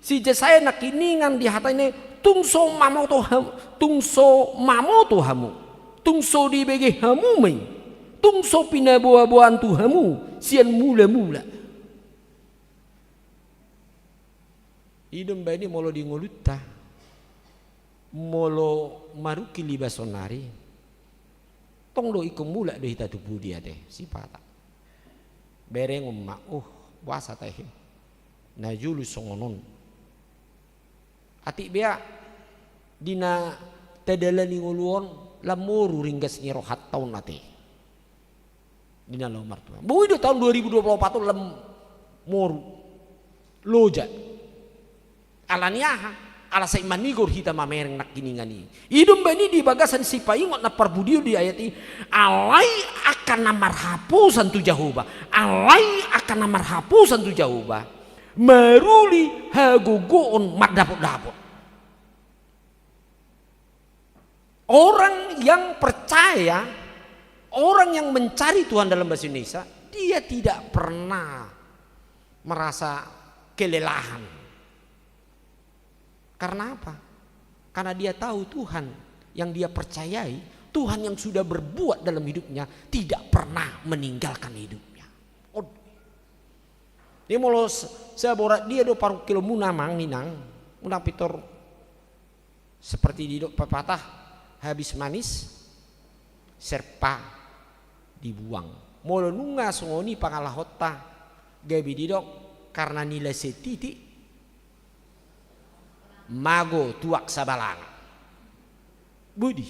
si Jesaya nangkiningan di hatana, tung so mamoto ham-, tung so mamoto hamu, tung so dibege hamu ma i, tung so pinaboa-boaan tu hamu sian mula-mula. I do umbahen i molo di ngolunta, molo marungkil iba saonari, tong do ingkon mulak do hita tu pudi ate, sipata. Berengon ma, uh, boasa tahe. Na jolo songon on. Atik bea di na tadalani ngolu on, lam moru ringgas ni rohanta on ate. Di na laho martua. Boi do taon dua ribu dua puluh opat on lam moru. Loja. Ala ni aha? Ala sai manigor hita mamereng nangkiningan i. I do umbahen i di bagasan sipaingot na parpudi on di ayat i. Alai angka na marhaposan tu Jahowa. Alai angka na marhaposan tu Jahowa. Maruli hagogoon mardapot-dapot. Orang yang percaya, orang yang mencari Tuhan dalam bahasa Indonesia, dia tidak pernah merasa kelelahan. Karena apa? Karena dia tahu Tuhan yang dia percayai, Tuhan yang sudah berbuat dalam hidupnya, tidak pernah meninggalkan hidupnya. Od-, Jadi molo s-, saborat dia do parungkilonmuna amang inang, unang pintor seperti didok pepatah, habis manis, serpa dibuang. Molo nunga songon i pangalahonta, gabe didok, karena nilai setitik, mago tuak sabalana. Budi.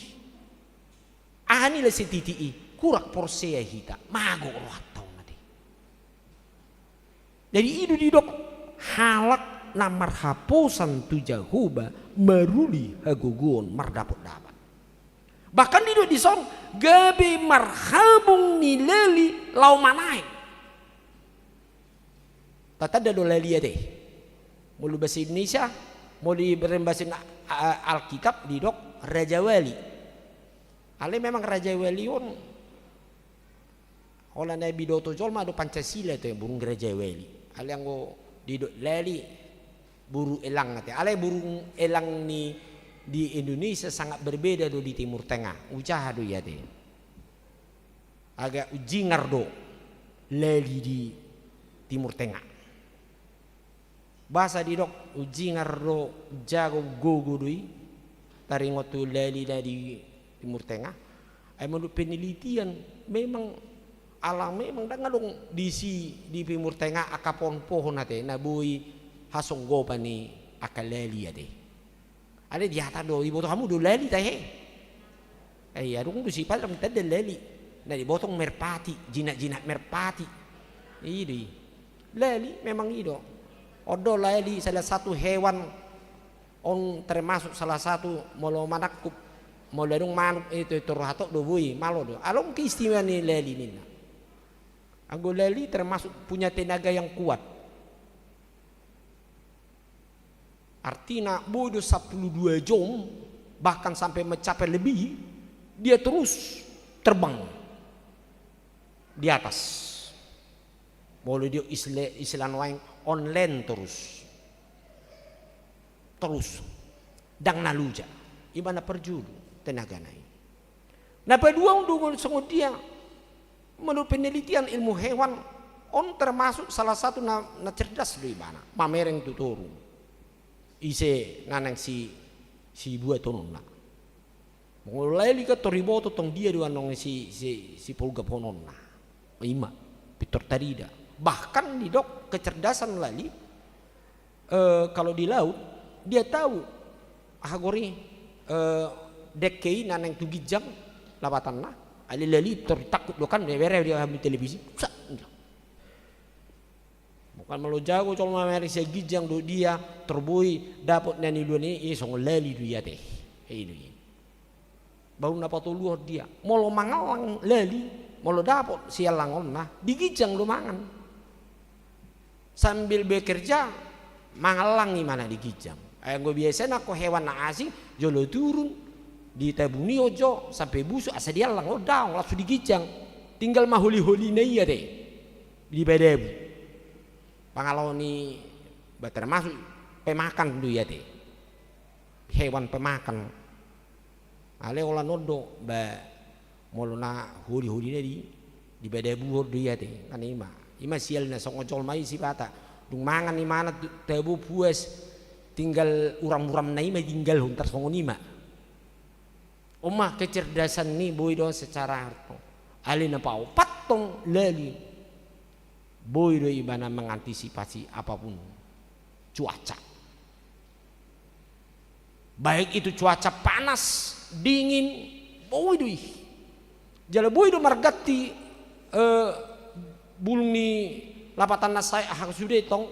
Aha nilai setitik i, kurang porsea hita, mago rohanta on ate. Jadi i do didok halak na marhaposan tu Jahowa maruli hagogoon mardapot-dapot. Bahkan didok dison gabe marhabung ni lali laho manaek. Tatanda do lali ate. Molo bahasa Indonesia, molo di bahasa, a-, a-, Alkitab didok rajawali. Alai memang rajawali on, holan na binoto jolma do Pancasila tu burung rajawali. Alai anggo didok lali burung elang ate. Alai burung elang ni di Indonesia sangat berbeda do di Timur Tengah. Ujaha do i ate. Agak unjingar do lali di Timur Tengah. Boasa didok unjingar do, jago, gogo do i, taringot tu lali na di Timur Tengah. Ai menurut penelitian, memang ala memang ndang adong disi di Timur Tengah angka pohon-pohon ate na boi hasonggopan ni angka lali ate. Alai diboto hamu do lali tahe? Eh, adong do sipata lam tanda lali. Na diboto merpati, jinak-jinak merpati. I do i. Lali memang i do. On do lali salah satu hewan, on termasuk salah satu molo manangkup, molo adong manuk itu, itu roha tok do boi, malo do. Alai on keistimewaan ni lali ninna. Anggo lali termasuk punya tenaga yang kuat. Artina, boi do sampulu dua jom, bahkan sampai mencapai lebih, dia terus terbang di atas. Molo di istilah, istilah nuaeng, on land terus. Terus. Ndang na loja. Ibana parjolo tenagana i. Na paduahon do songon dia, menurut penelitian ilmu hewan, on termasuk salah satu na, na cerdas do ibana, mamereng tu toru. Ise na naeng si, sibuatononna. Molo lali kan tor diboto tong dia do annon si, si, sipolgaphononna. Ima, pintor tarida. Bahkan didok kecerdasan lali, eh, kalau di laut, dia tahu, aha gori, eh, dengke i na naeng tu ginjang lapatanna, alai lali tor tangkup do kan, bere dia hami televisi, sa-, bukan molo jago, colo mamereng sian ginjang do dia, tor boi dapot na niuluan i, i songon lali do i ate. I do i. Baru na patoluhon dia, molo mangallang lali, molo dapot siallangonna, di ginjang do mangan. Sambil bekerja, mangallang imana di ginjang. Ai anggo biasana anggo hewan na asing, jolo turun, ditabuni ojo, sampe busuk, asa diallang, oh daong, langsung di ginjang. Tinggal ma holi-holina i ate, di padabu. Pangalaho ni, ba termasuk pemakan do i ate. Hewan pemakan. Alai holan on do, ba, molo na holi-holina di, di padabuhon do i ate, kan ima. Ima sialna songon jolma i sipata. Dung mangan imana tu-, tabo puas, tinggal uram-uramna ima tinggalhon tarsongon ima. On ma kecerdasan ni boi do secara harto. Alai na paopathon lali. Boi do ibana mengantisipasi apapun cuaca. Baik itu cuaca panas, dingin, boi do i. Jala boi do marganti, eh, bulung ni lapatanna sae aha sude tong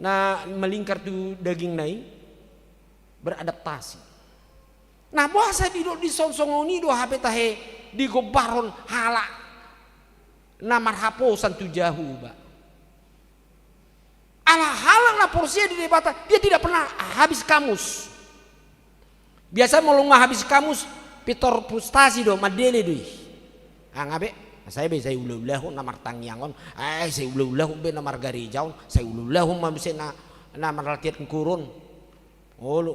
na melingkar tu dagingna i, beradaptasi. Nah, boasa didok dison songon i do hape tahe digombarhon halak na marhaposan tu Jahowa. Ala halak na porsea di Debata, dia tidak pernah habis kamus. Biasa molo nga habis kamus, pintor frustasi do, mandele do i. Nga be, sai be, sai ula-ulahon na martangiang on, ai sai ula-ulahon be na margareja on, sai ula-ulahon ma muse na, na marlatihan kuro on. Olo,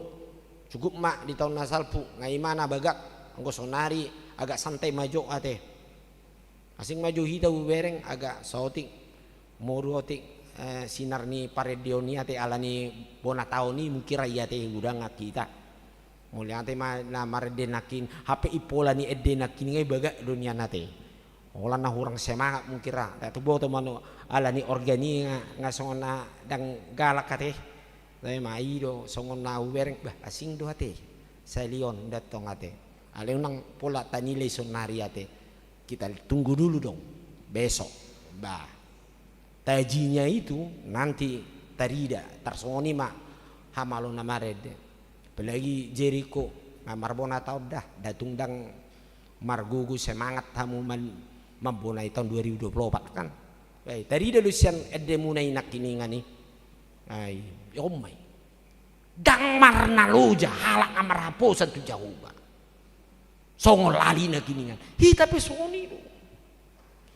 cukup ma di taon na salpu, nga ima na bagak, anggo sonari agak santai ma jo ate. Asing ma jo hita hubereng agak saotik, moru otik, eh, sinar ni parendeon i ate ala ni bona taon i mungkin ra i ate hudang hita. Mauliate ma na marende nangkin, hape impola ni ende nangkin nga i bagak do nian ate. Holan na hurang semangat mungkin ra, ndang tuboto ma nu ala ni organ i nga, nga songon na ndang galak ate. Tapi ma i do songon na hubereng, bah asing do ate. Salion datong ate. Alai unang pola tanilai sonari ate. Kita tunggu dulu dong. Besok. Bah. Tajinya itu nanti tarida, tarsongon i ma hamalo na marende. Apalagi Jeriko, nga marbona taon da, datung ndang margogo semangat hamu man-, mambonai taon dua ribu dua puluh opat kan. Ai, tarida do sian endemuna i nangkiningan i. Ai, on ma i. Ndang marnaloja halak na marhaposan tu Jahowa. Songon lali nangkiningan. Hita pe songon i do.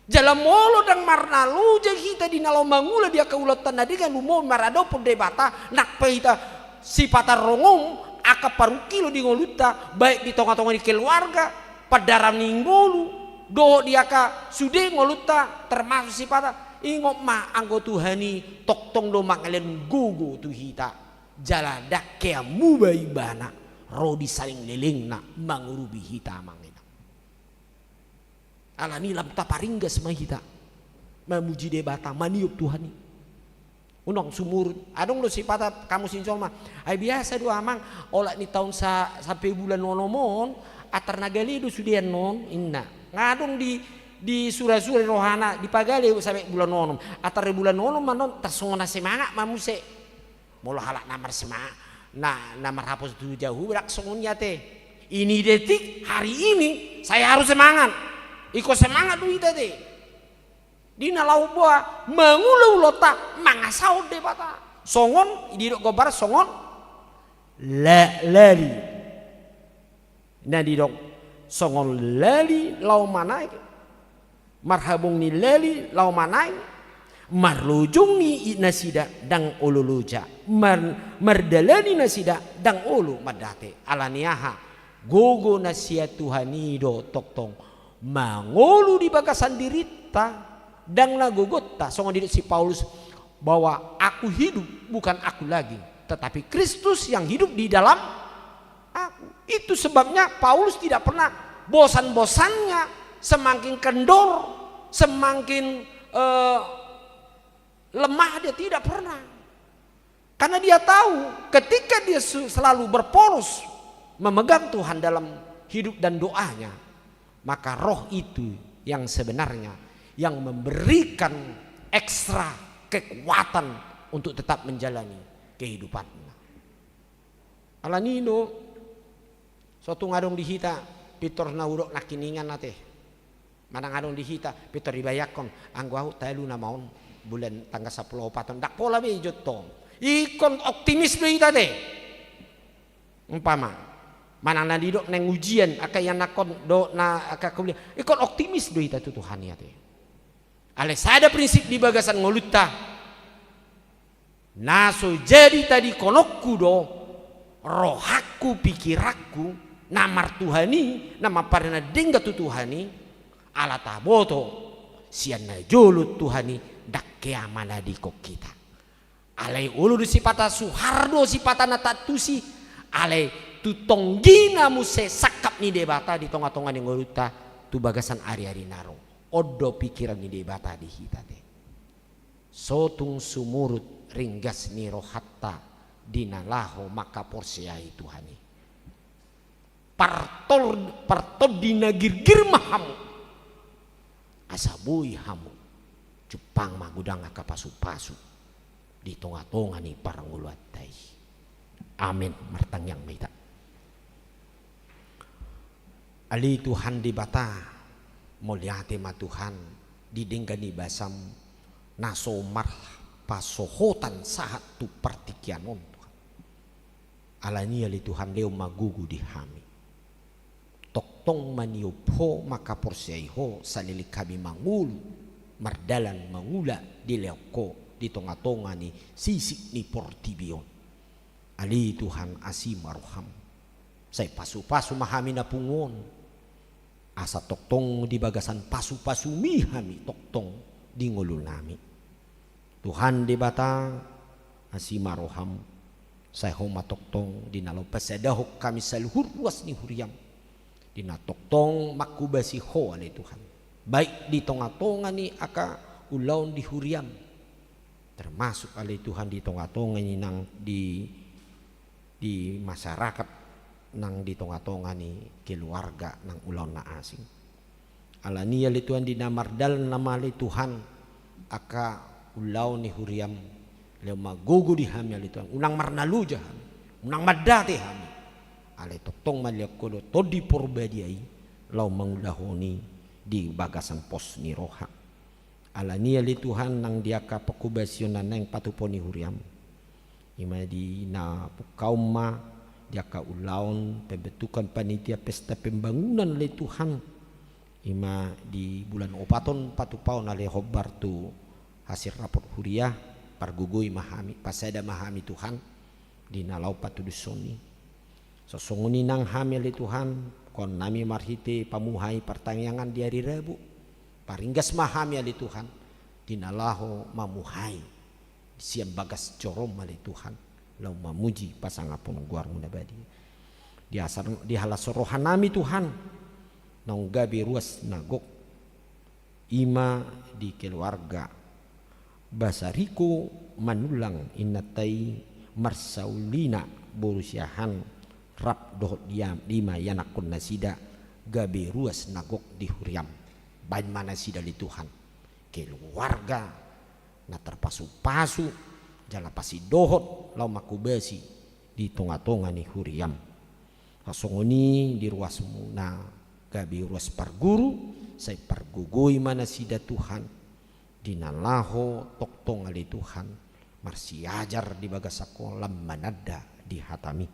Jala molo ndang marnaloja hita di na laho mangula di angka ulaonta na denggan lumobi maradophon Debata, nang pe hita sipata rongom angka parungkilon di ngolunta, baik di tonga-tonga ni keluarga, pandaraon ni ngolu, dohot di angka sude ngolunta, termasuk sipata, ingot ma anggo Tuhan i tongtong do mangalehon gogo tu hita. Jala ndang hea muba ibana ro di saleleng lelengna mangurupi hita amang inang. Alani lam taparinggas ma hita mamuji Debata, maniop Tuhan i. Unang sumurut. Adong do sipata kamus ni jolma. Ai biasa do amang, olat ni taon sa-, sampe bulan onom on, atar na gale do sude annon, inna. Nga adong di, di sura-sura rohana, dipagale sampe bulan onom. Atar bulan onom annon, tarsongon na semangat ma muse. Molo halak na marsemangat, na, na marhaposan tu Jahowa, ndang songon i ate. Ini detik, hari ini, saya harus semangat. Ingkon semangat do hita ate. Di na laho boha, mangula ulaonta, mangasahon Debata. Songon, didok gombar, songon, la-, lali. Na didok songon lali laho manaek, marhabong ni lali laho manaek, marlojong ni i nasida ndang olo loja, mar-, mardalani nasida ndang olo mandate. Alani aha? Gogo na sian Tuhan i do tongtong mangolu di bagasan dirinta, ndang na gogonta, songon didok si Paulus, bahwa aku hidup, bukan aku lagi, tetapi Kristus yang hidup di dalam aku. Itu sebabnya Paulus tidak pernah bosan-bosannya, semakin kendor, semakin, eh, lemah dia, tidak pernah. Karena dia tahu ketika dia su-, selalu berporos memegang Tuhan dalam hidup dan doanya, maka roh itu yang sebenarnya yang memberikan ekstra kekuatan untuk tetap menjalani kehidupannya. Alani i do, so tung adong di hita Pintor na hudok nangkiningan ate. Manang adong di hita pintor dibayangkon, anggo ahu talu nama on bulan tanggal sampulu opat on, ndang pola be ijontong. Ingkon optimis do hita ate. Umpama manang na didok naeng ujian angka ianakhon dohot na angka kuliah, ingkon optimis do hita tu Tuhan i ate. Alai sada prinsip di bagasan ngolunta, na so jadi tadingkononku do rohangku, pikiranku, na martuhan i, na mamparina denggan tu Tuhan i, ala taboto sian na jolo Tuhan i ndang hea manadingkon hita. Alai olo do sipata suhar do sipata na taantusi, alai tu tonggina muse sangkap ni Debata di tonga-tonga ni ngolunta tu bagasan ari-ari na ro. On do pikiran ni Debata di hita ate. So tung sumurut ringgas ni rohanta di na laho mangkaporseai Tuhan i. Partor-, partondi na girgir ma hamu, asa boi hamu jumpang ma godang angka pasu-pasu di tonga-tonga ni parngoluanta i. Amen. Martangiang ma hita. Ale Tuhan Debata, mauliate ma Tuhan di denggan ni basaM na so marpasohotan sahat tu partingkian on Tuhan. Alani i ale Tuhan, lehon ma gogo di hami. Tongtong maniop Ho, mangkaporseai Ho saleleng hami mangolu, mardalan mangula dilehon Ho di tonga-tonga ni sisik ni portibi on. Ale Tuhan, asi ma rohaM. Sai pasu-pasu ma hami na pungu on, asa tongtong di bagasan pasu-pasuMi hami tongtong di ngolunami. Tuhan Debata, asi ma rohaM, sai Ho ma tongtong di na laho pasadahon hami saluhut ruas ni huriaM, di na tongtong manghobasi Ho ale Tuhan, baik di tonga-tonga ni angka ulaon di huriaM, termasuk ale Tuhan di tonga-tonga ni nang di, di masyarakat nang di tonga-tonga ni keluarga nang ulaon na asing. Alani i ale Tuhan, di na mardalan nama ale Tuhan angka ulaon ni huriaM, lehon ma gogo di hami ale Tuhan, unang marnaloja hami, unang mandate hami. Alai tongtong ma dilehon Ho do Tondi Porbadia i laho mangulahon i di bagasan pos ni roha. Alani i ale Tuhan, nang di angka panghobasion na naeng patupaon ni huriaM, i ma di na pungkaon ma di angka ulaon pembentukan panitia pesta pembangunan ale Tuhan, i ma di bulan opat on patupaon ale hombar tu hasil rapot huria, pargogoi ma hami, pasada ma hami Tuhan di na laho patudushon i. Songon i nang hami ale Tuhan, pungkaonnami marhite pamuhai partangiangan di ari Rabu, paringgas ma hami ale Tuhan di na laho mamuhai sian bagas joroM ale Tuhan, laho mamuji pasangaphon goarMu na badia. Di asa-, di halas rohanami Tuhan, naung gabe ruas na gok, i ma di keluarga Basariko Manullang, innanta i Marsaulina boru Siahaan, rap dohot dia-, lima ianakhon nasida, gabe ruas na gok di huriaM. Baen ma nasida ale Tuhan keluarga na tarpasu-pasu jala pasindohot laho manghobasi di tonga-tonga ni huriaM. Songon i di ruasMu na gabe ruas parguru, sai pargogoi ma nasida Tuhan di na laho tongtong ale Tuhan marsiajar di bagasan Ho, lam mananda di hataMi.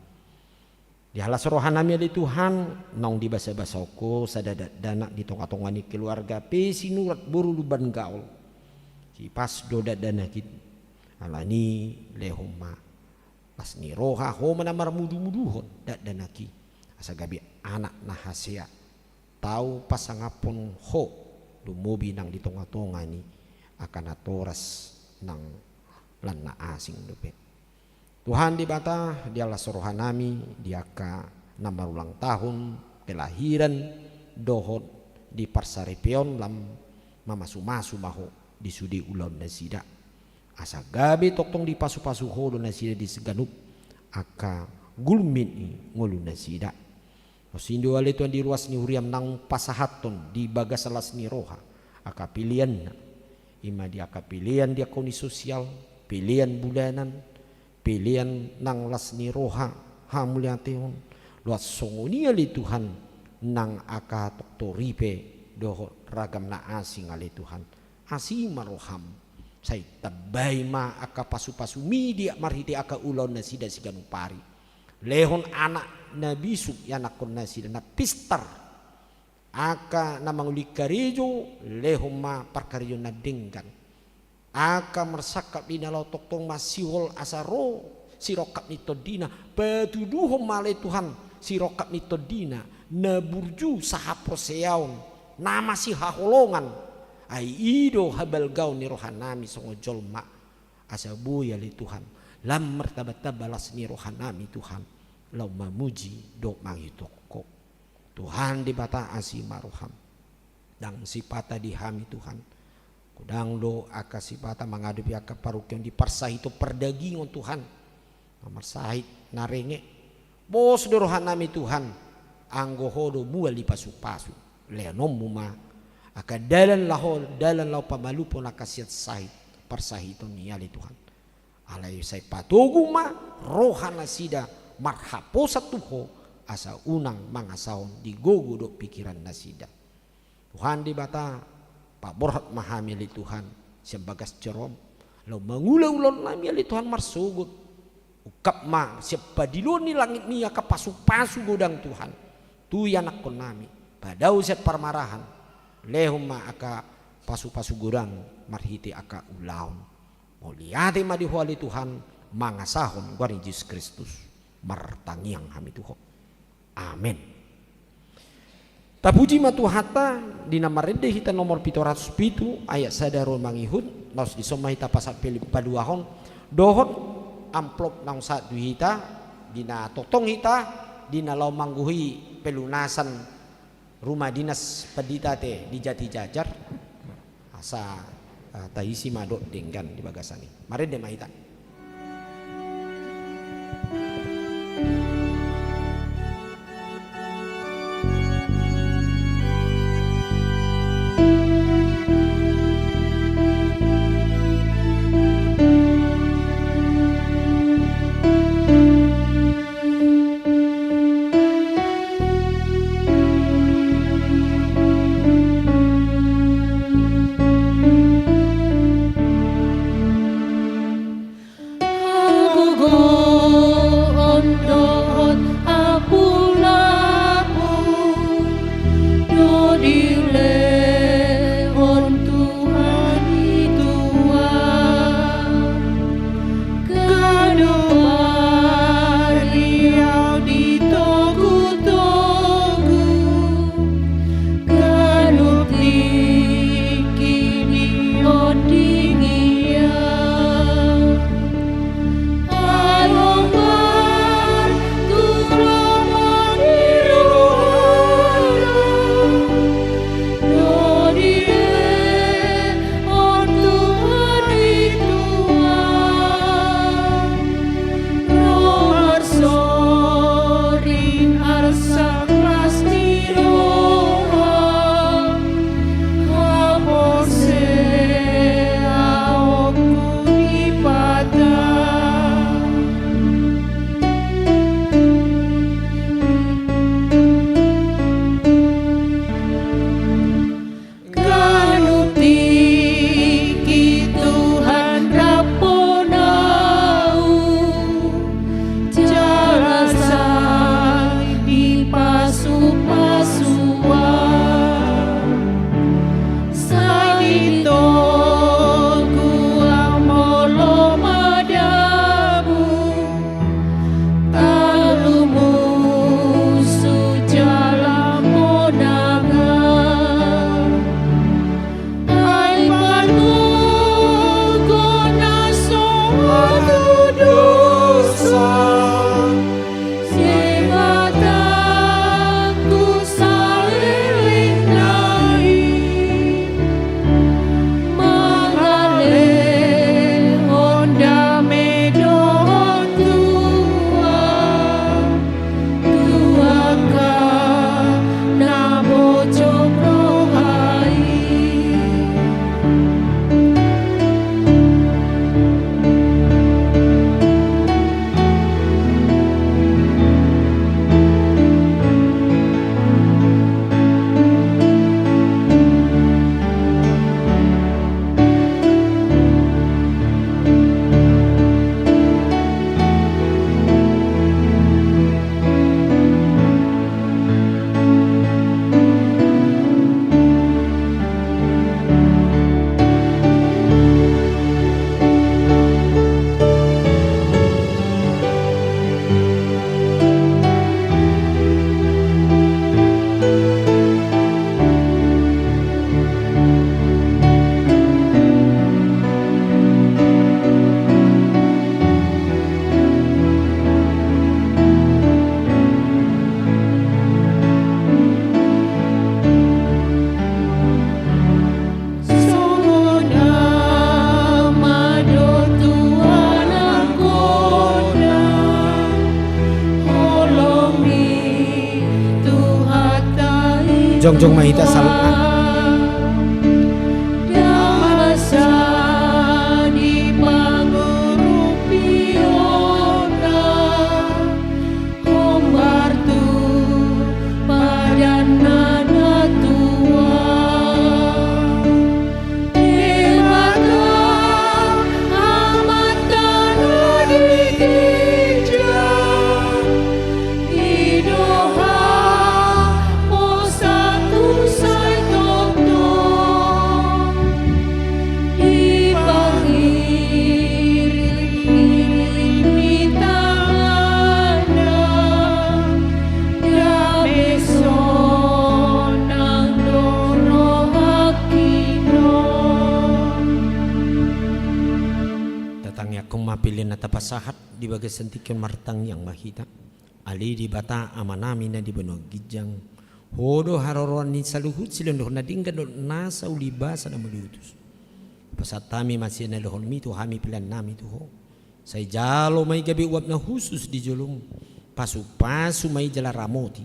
Di halas rohanami ale Tuhan, naung dibasabasahon Ho sada dakdanak di tonga-tonga ni keluarga Sinurat boru Lumban Gaol. Sipas do dakdanak i, alani i lehon ma las ni roha, Ho ma na marmudu-muduhon dakdanak i, asa gabe anak na hasea, tau pasangaphon Ho, lumobi nang di tonga-tonga ni angka natoras nang lan na asing dope. Tuhan Debata, di halas rohanami, di angka na marulang tahun kelahiran dohot di parsaripeon, lam mamasu-masu ma Ho di sude ulaon nasida. Asa gabe tongtong dipasu-pasu Ho do nasida di siganup angka gulmit ni ngolu nasida. Songon i do ale Tuhan di ruas ni huriaM naung pasahathon di bagas las ni roha angka peleanna, i ma di angka pelean di akun sosial, pelean bulanan, pelean nang las ni roha hamauliateon, dohot songon i ale Tuhan nang angka toktoripe dohot ragam na asing ale Tuhan. Asi ma roham. Sai tambai ma angka pasu-pasumi di marhite angka ulaon nasida siganup ari. Lehon anak na bisuk ianakkon nasida na pistar. Angka na mangulingkarejo, lehon ma parkarejo na denggan. Angka marsangkap di na laho tongtong masihol asa ro sirongkap ni tondina, patuduhon ma ale Tuhan sirongkap ni tondina, na burju sahaporseaon, na masihaholongan, ai i do habalgaon ni rohanami songon jolma, asa boi ale Tuhan, lam martamba-tamba las ni rohanami Tuhan, laho mamuji dohot mangihut Ho. Tuhan Debata asi ma roham. Ndang sipata di hami Tuhan. Godang do angka sipata mangadopi angka parungkilon di parsahiton pardagingon Tuhan. Na marsahit na renge. Pos do rohanami Tuhan. Anggo Ho do mual di pasu-pasu. Lehononmu ma angka dalan laho, dalan laho pamalumhon angka sian sahit parsahiton i ale Tuhan. Alai sai patogu ma roha nasida marhaposan tu Ho, asa unang mangasahon di gogo dohot pikiran nasida. Tuhan Debata, paborhat ma hami ale Tuhan, sian bagas joroM, laho mangula ulaonnami ale Tuhan marsogot. Ungkap ma sian padiloon ni langit ni angka pasu-pasu godang Tuhan, tu ianakkonnami, padao sian parmarahan, lehon ma angka pasu-pasu godang marhite angka ulaon. Mauliate ma di Ho ale Tuhan, mangasahon goar ni Jesus Kristus, martangiang hami tu Ho. Amen. Tapuji ma Tuhanta, di na marende hita nomor pitu ratus pitu, ayat sada ro mangihut, laos dison ma hita pasahat pele paduahon, dohot amplop naung sahat tu hita, di na tongtong hita, di na laho manggohi pelunasan Rumah Dinas Pandita ate di Jatijajar, asa, eh, taisi ma dohot denggan di bagasan i. Marende ma hita. Jongjong ma hita saluhutna. Ndang masa di pangurupionna, hombar tu padan na tua. Debata Amanta na di ginjang, i do haposanku sai tongtong. Dipangiring-iring ni tanganna, dame sonang do rohangki on. Tatangiangkon ma pelean na tapasahat di bagasan tingki on. Martangiang ma hita. Ale Debata Amanami na di banua ginjang, Ho do haroroan ni saluhut silehonlehon na denggan dohot nasa ulibasa na mauliutus. Pasahat hami ma sian na nilehonmi tu hami peleannami tu Ho. Sai jalo ma i gabe uap na hushus di jolom. Pasupasu ma i jala ramoti,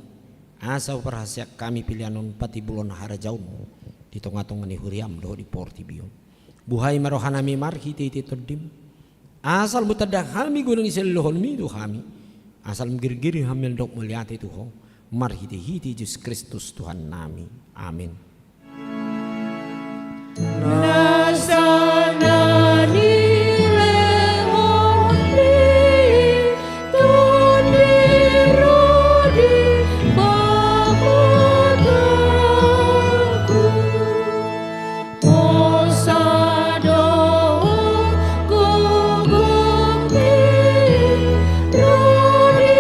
asa huparhaseang hami pelean on patimbulhon harajaonmu di tongatonga ni huriam dohot di portibi on. Buhai ma rohanami marhitehite Tondim. Asal mangula hami godang ni silehonlehonmi tu hami. Asal girgir hami mandok mauliate tu Ho marhitehite Jesus Kristus Tuhannami. Amen. Nasa na nilehon ni Tondim ro di pamataku. Hosa do gogomi ro di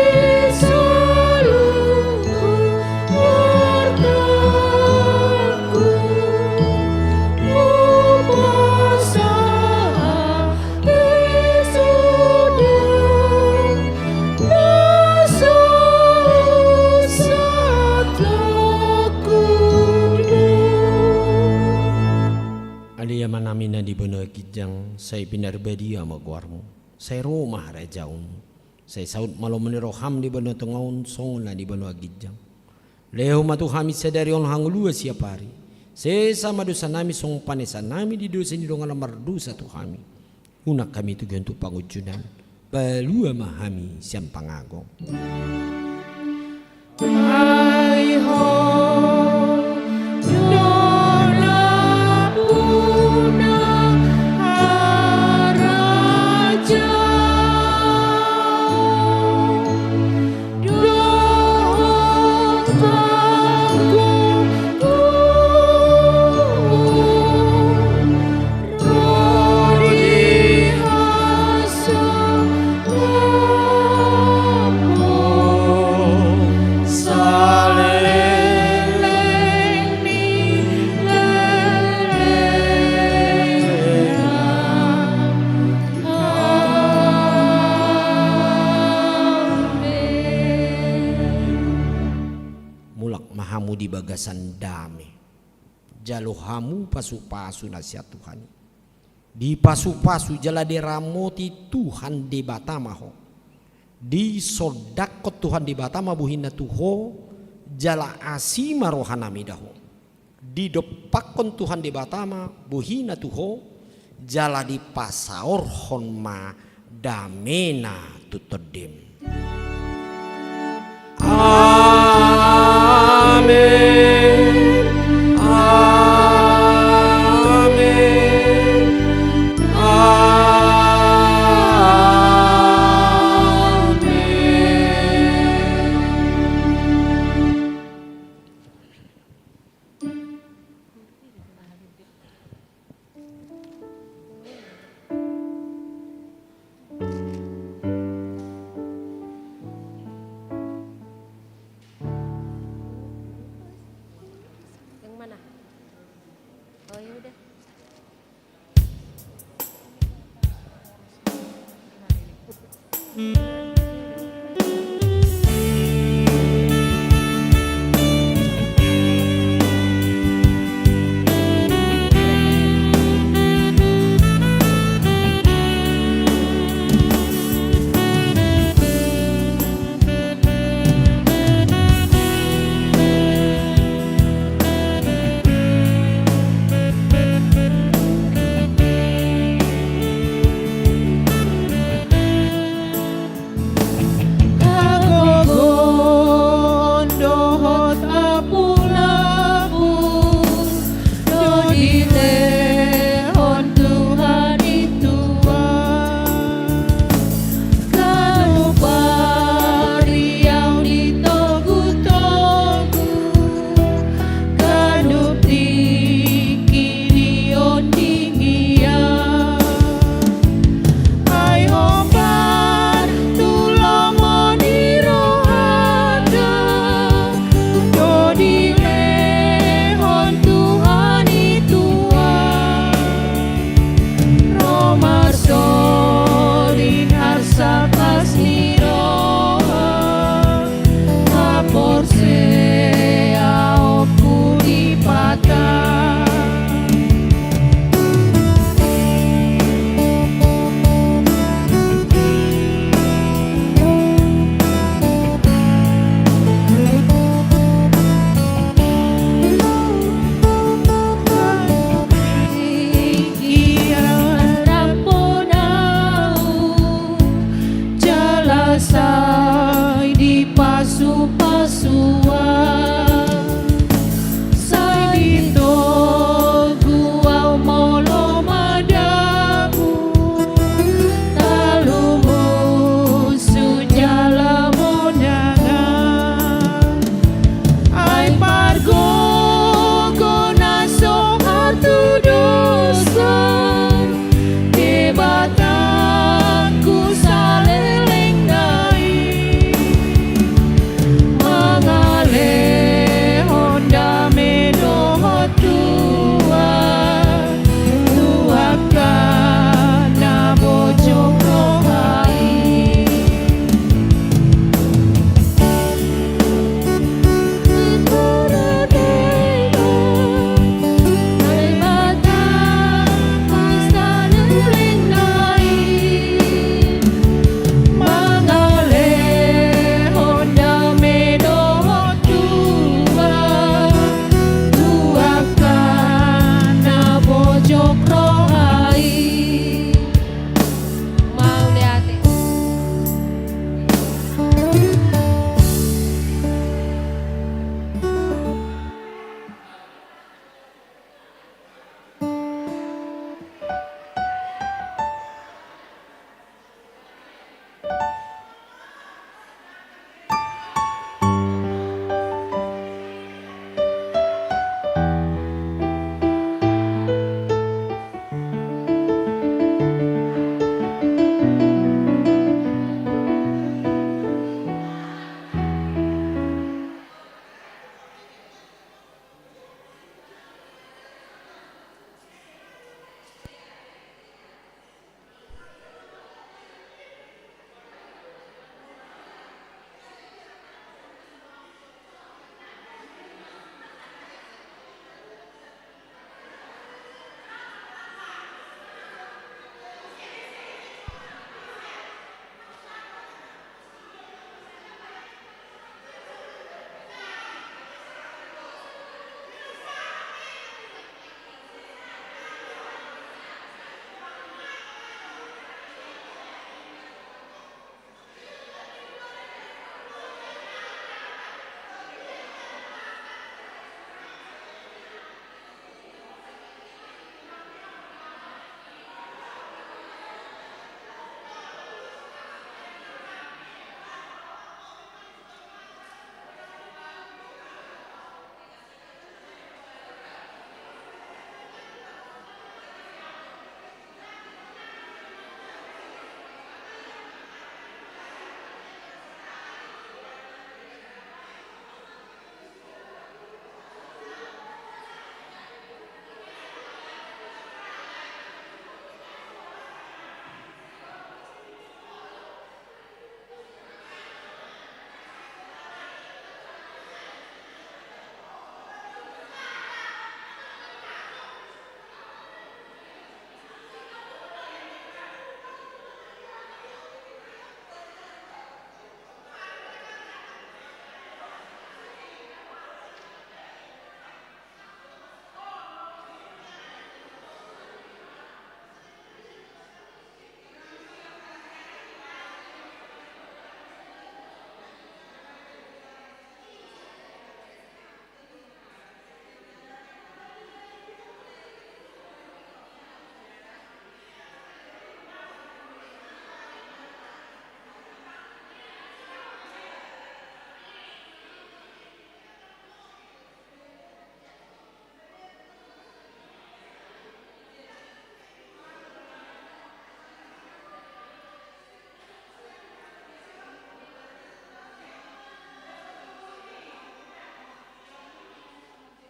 saluhut artangku. Hupasahat i sude na so husatongkon. Ale Amanami na di banua ginjang, sai pinarbadia ma goarmu, sai ro ma harajaonmu, sai saut ma lomo ni roham di banua tonga on songon na di banua ginjang. Lehon ma tu hami sadari on hangoluan siapari. Sesa ma dosanami songon panesanami di dosa ni dongan na mardosa tu hami. Unang hami togihon tu pangunjunan. Palua ma hami sian pangago. Ai Ho do nampuna harajaon dohot pangguguon ro di hasangapon saleleng ni lelengna. Amen. Mulak ma hamu di bagasan dame. Jalo hamu pasupasu na sian Tuhan i. Dipasupasu jala diramoti Tuhan Debata ma ho. Disondangkon Tuhan Debata ma bohina tu ho, jala asi ma rohana mida ho. Didompakkon Tuhan Debata ma bohina tu ho, jala dipasaorhon ma damena tu tondim. Amen. Amen. Amen. Yang mana? Oh, ya udah.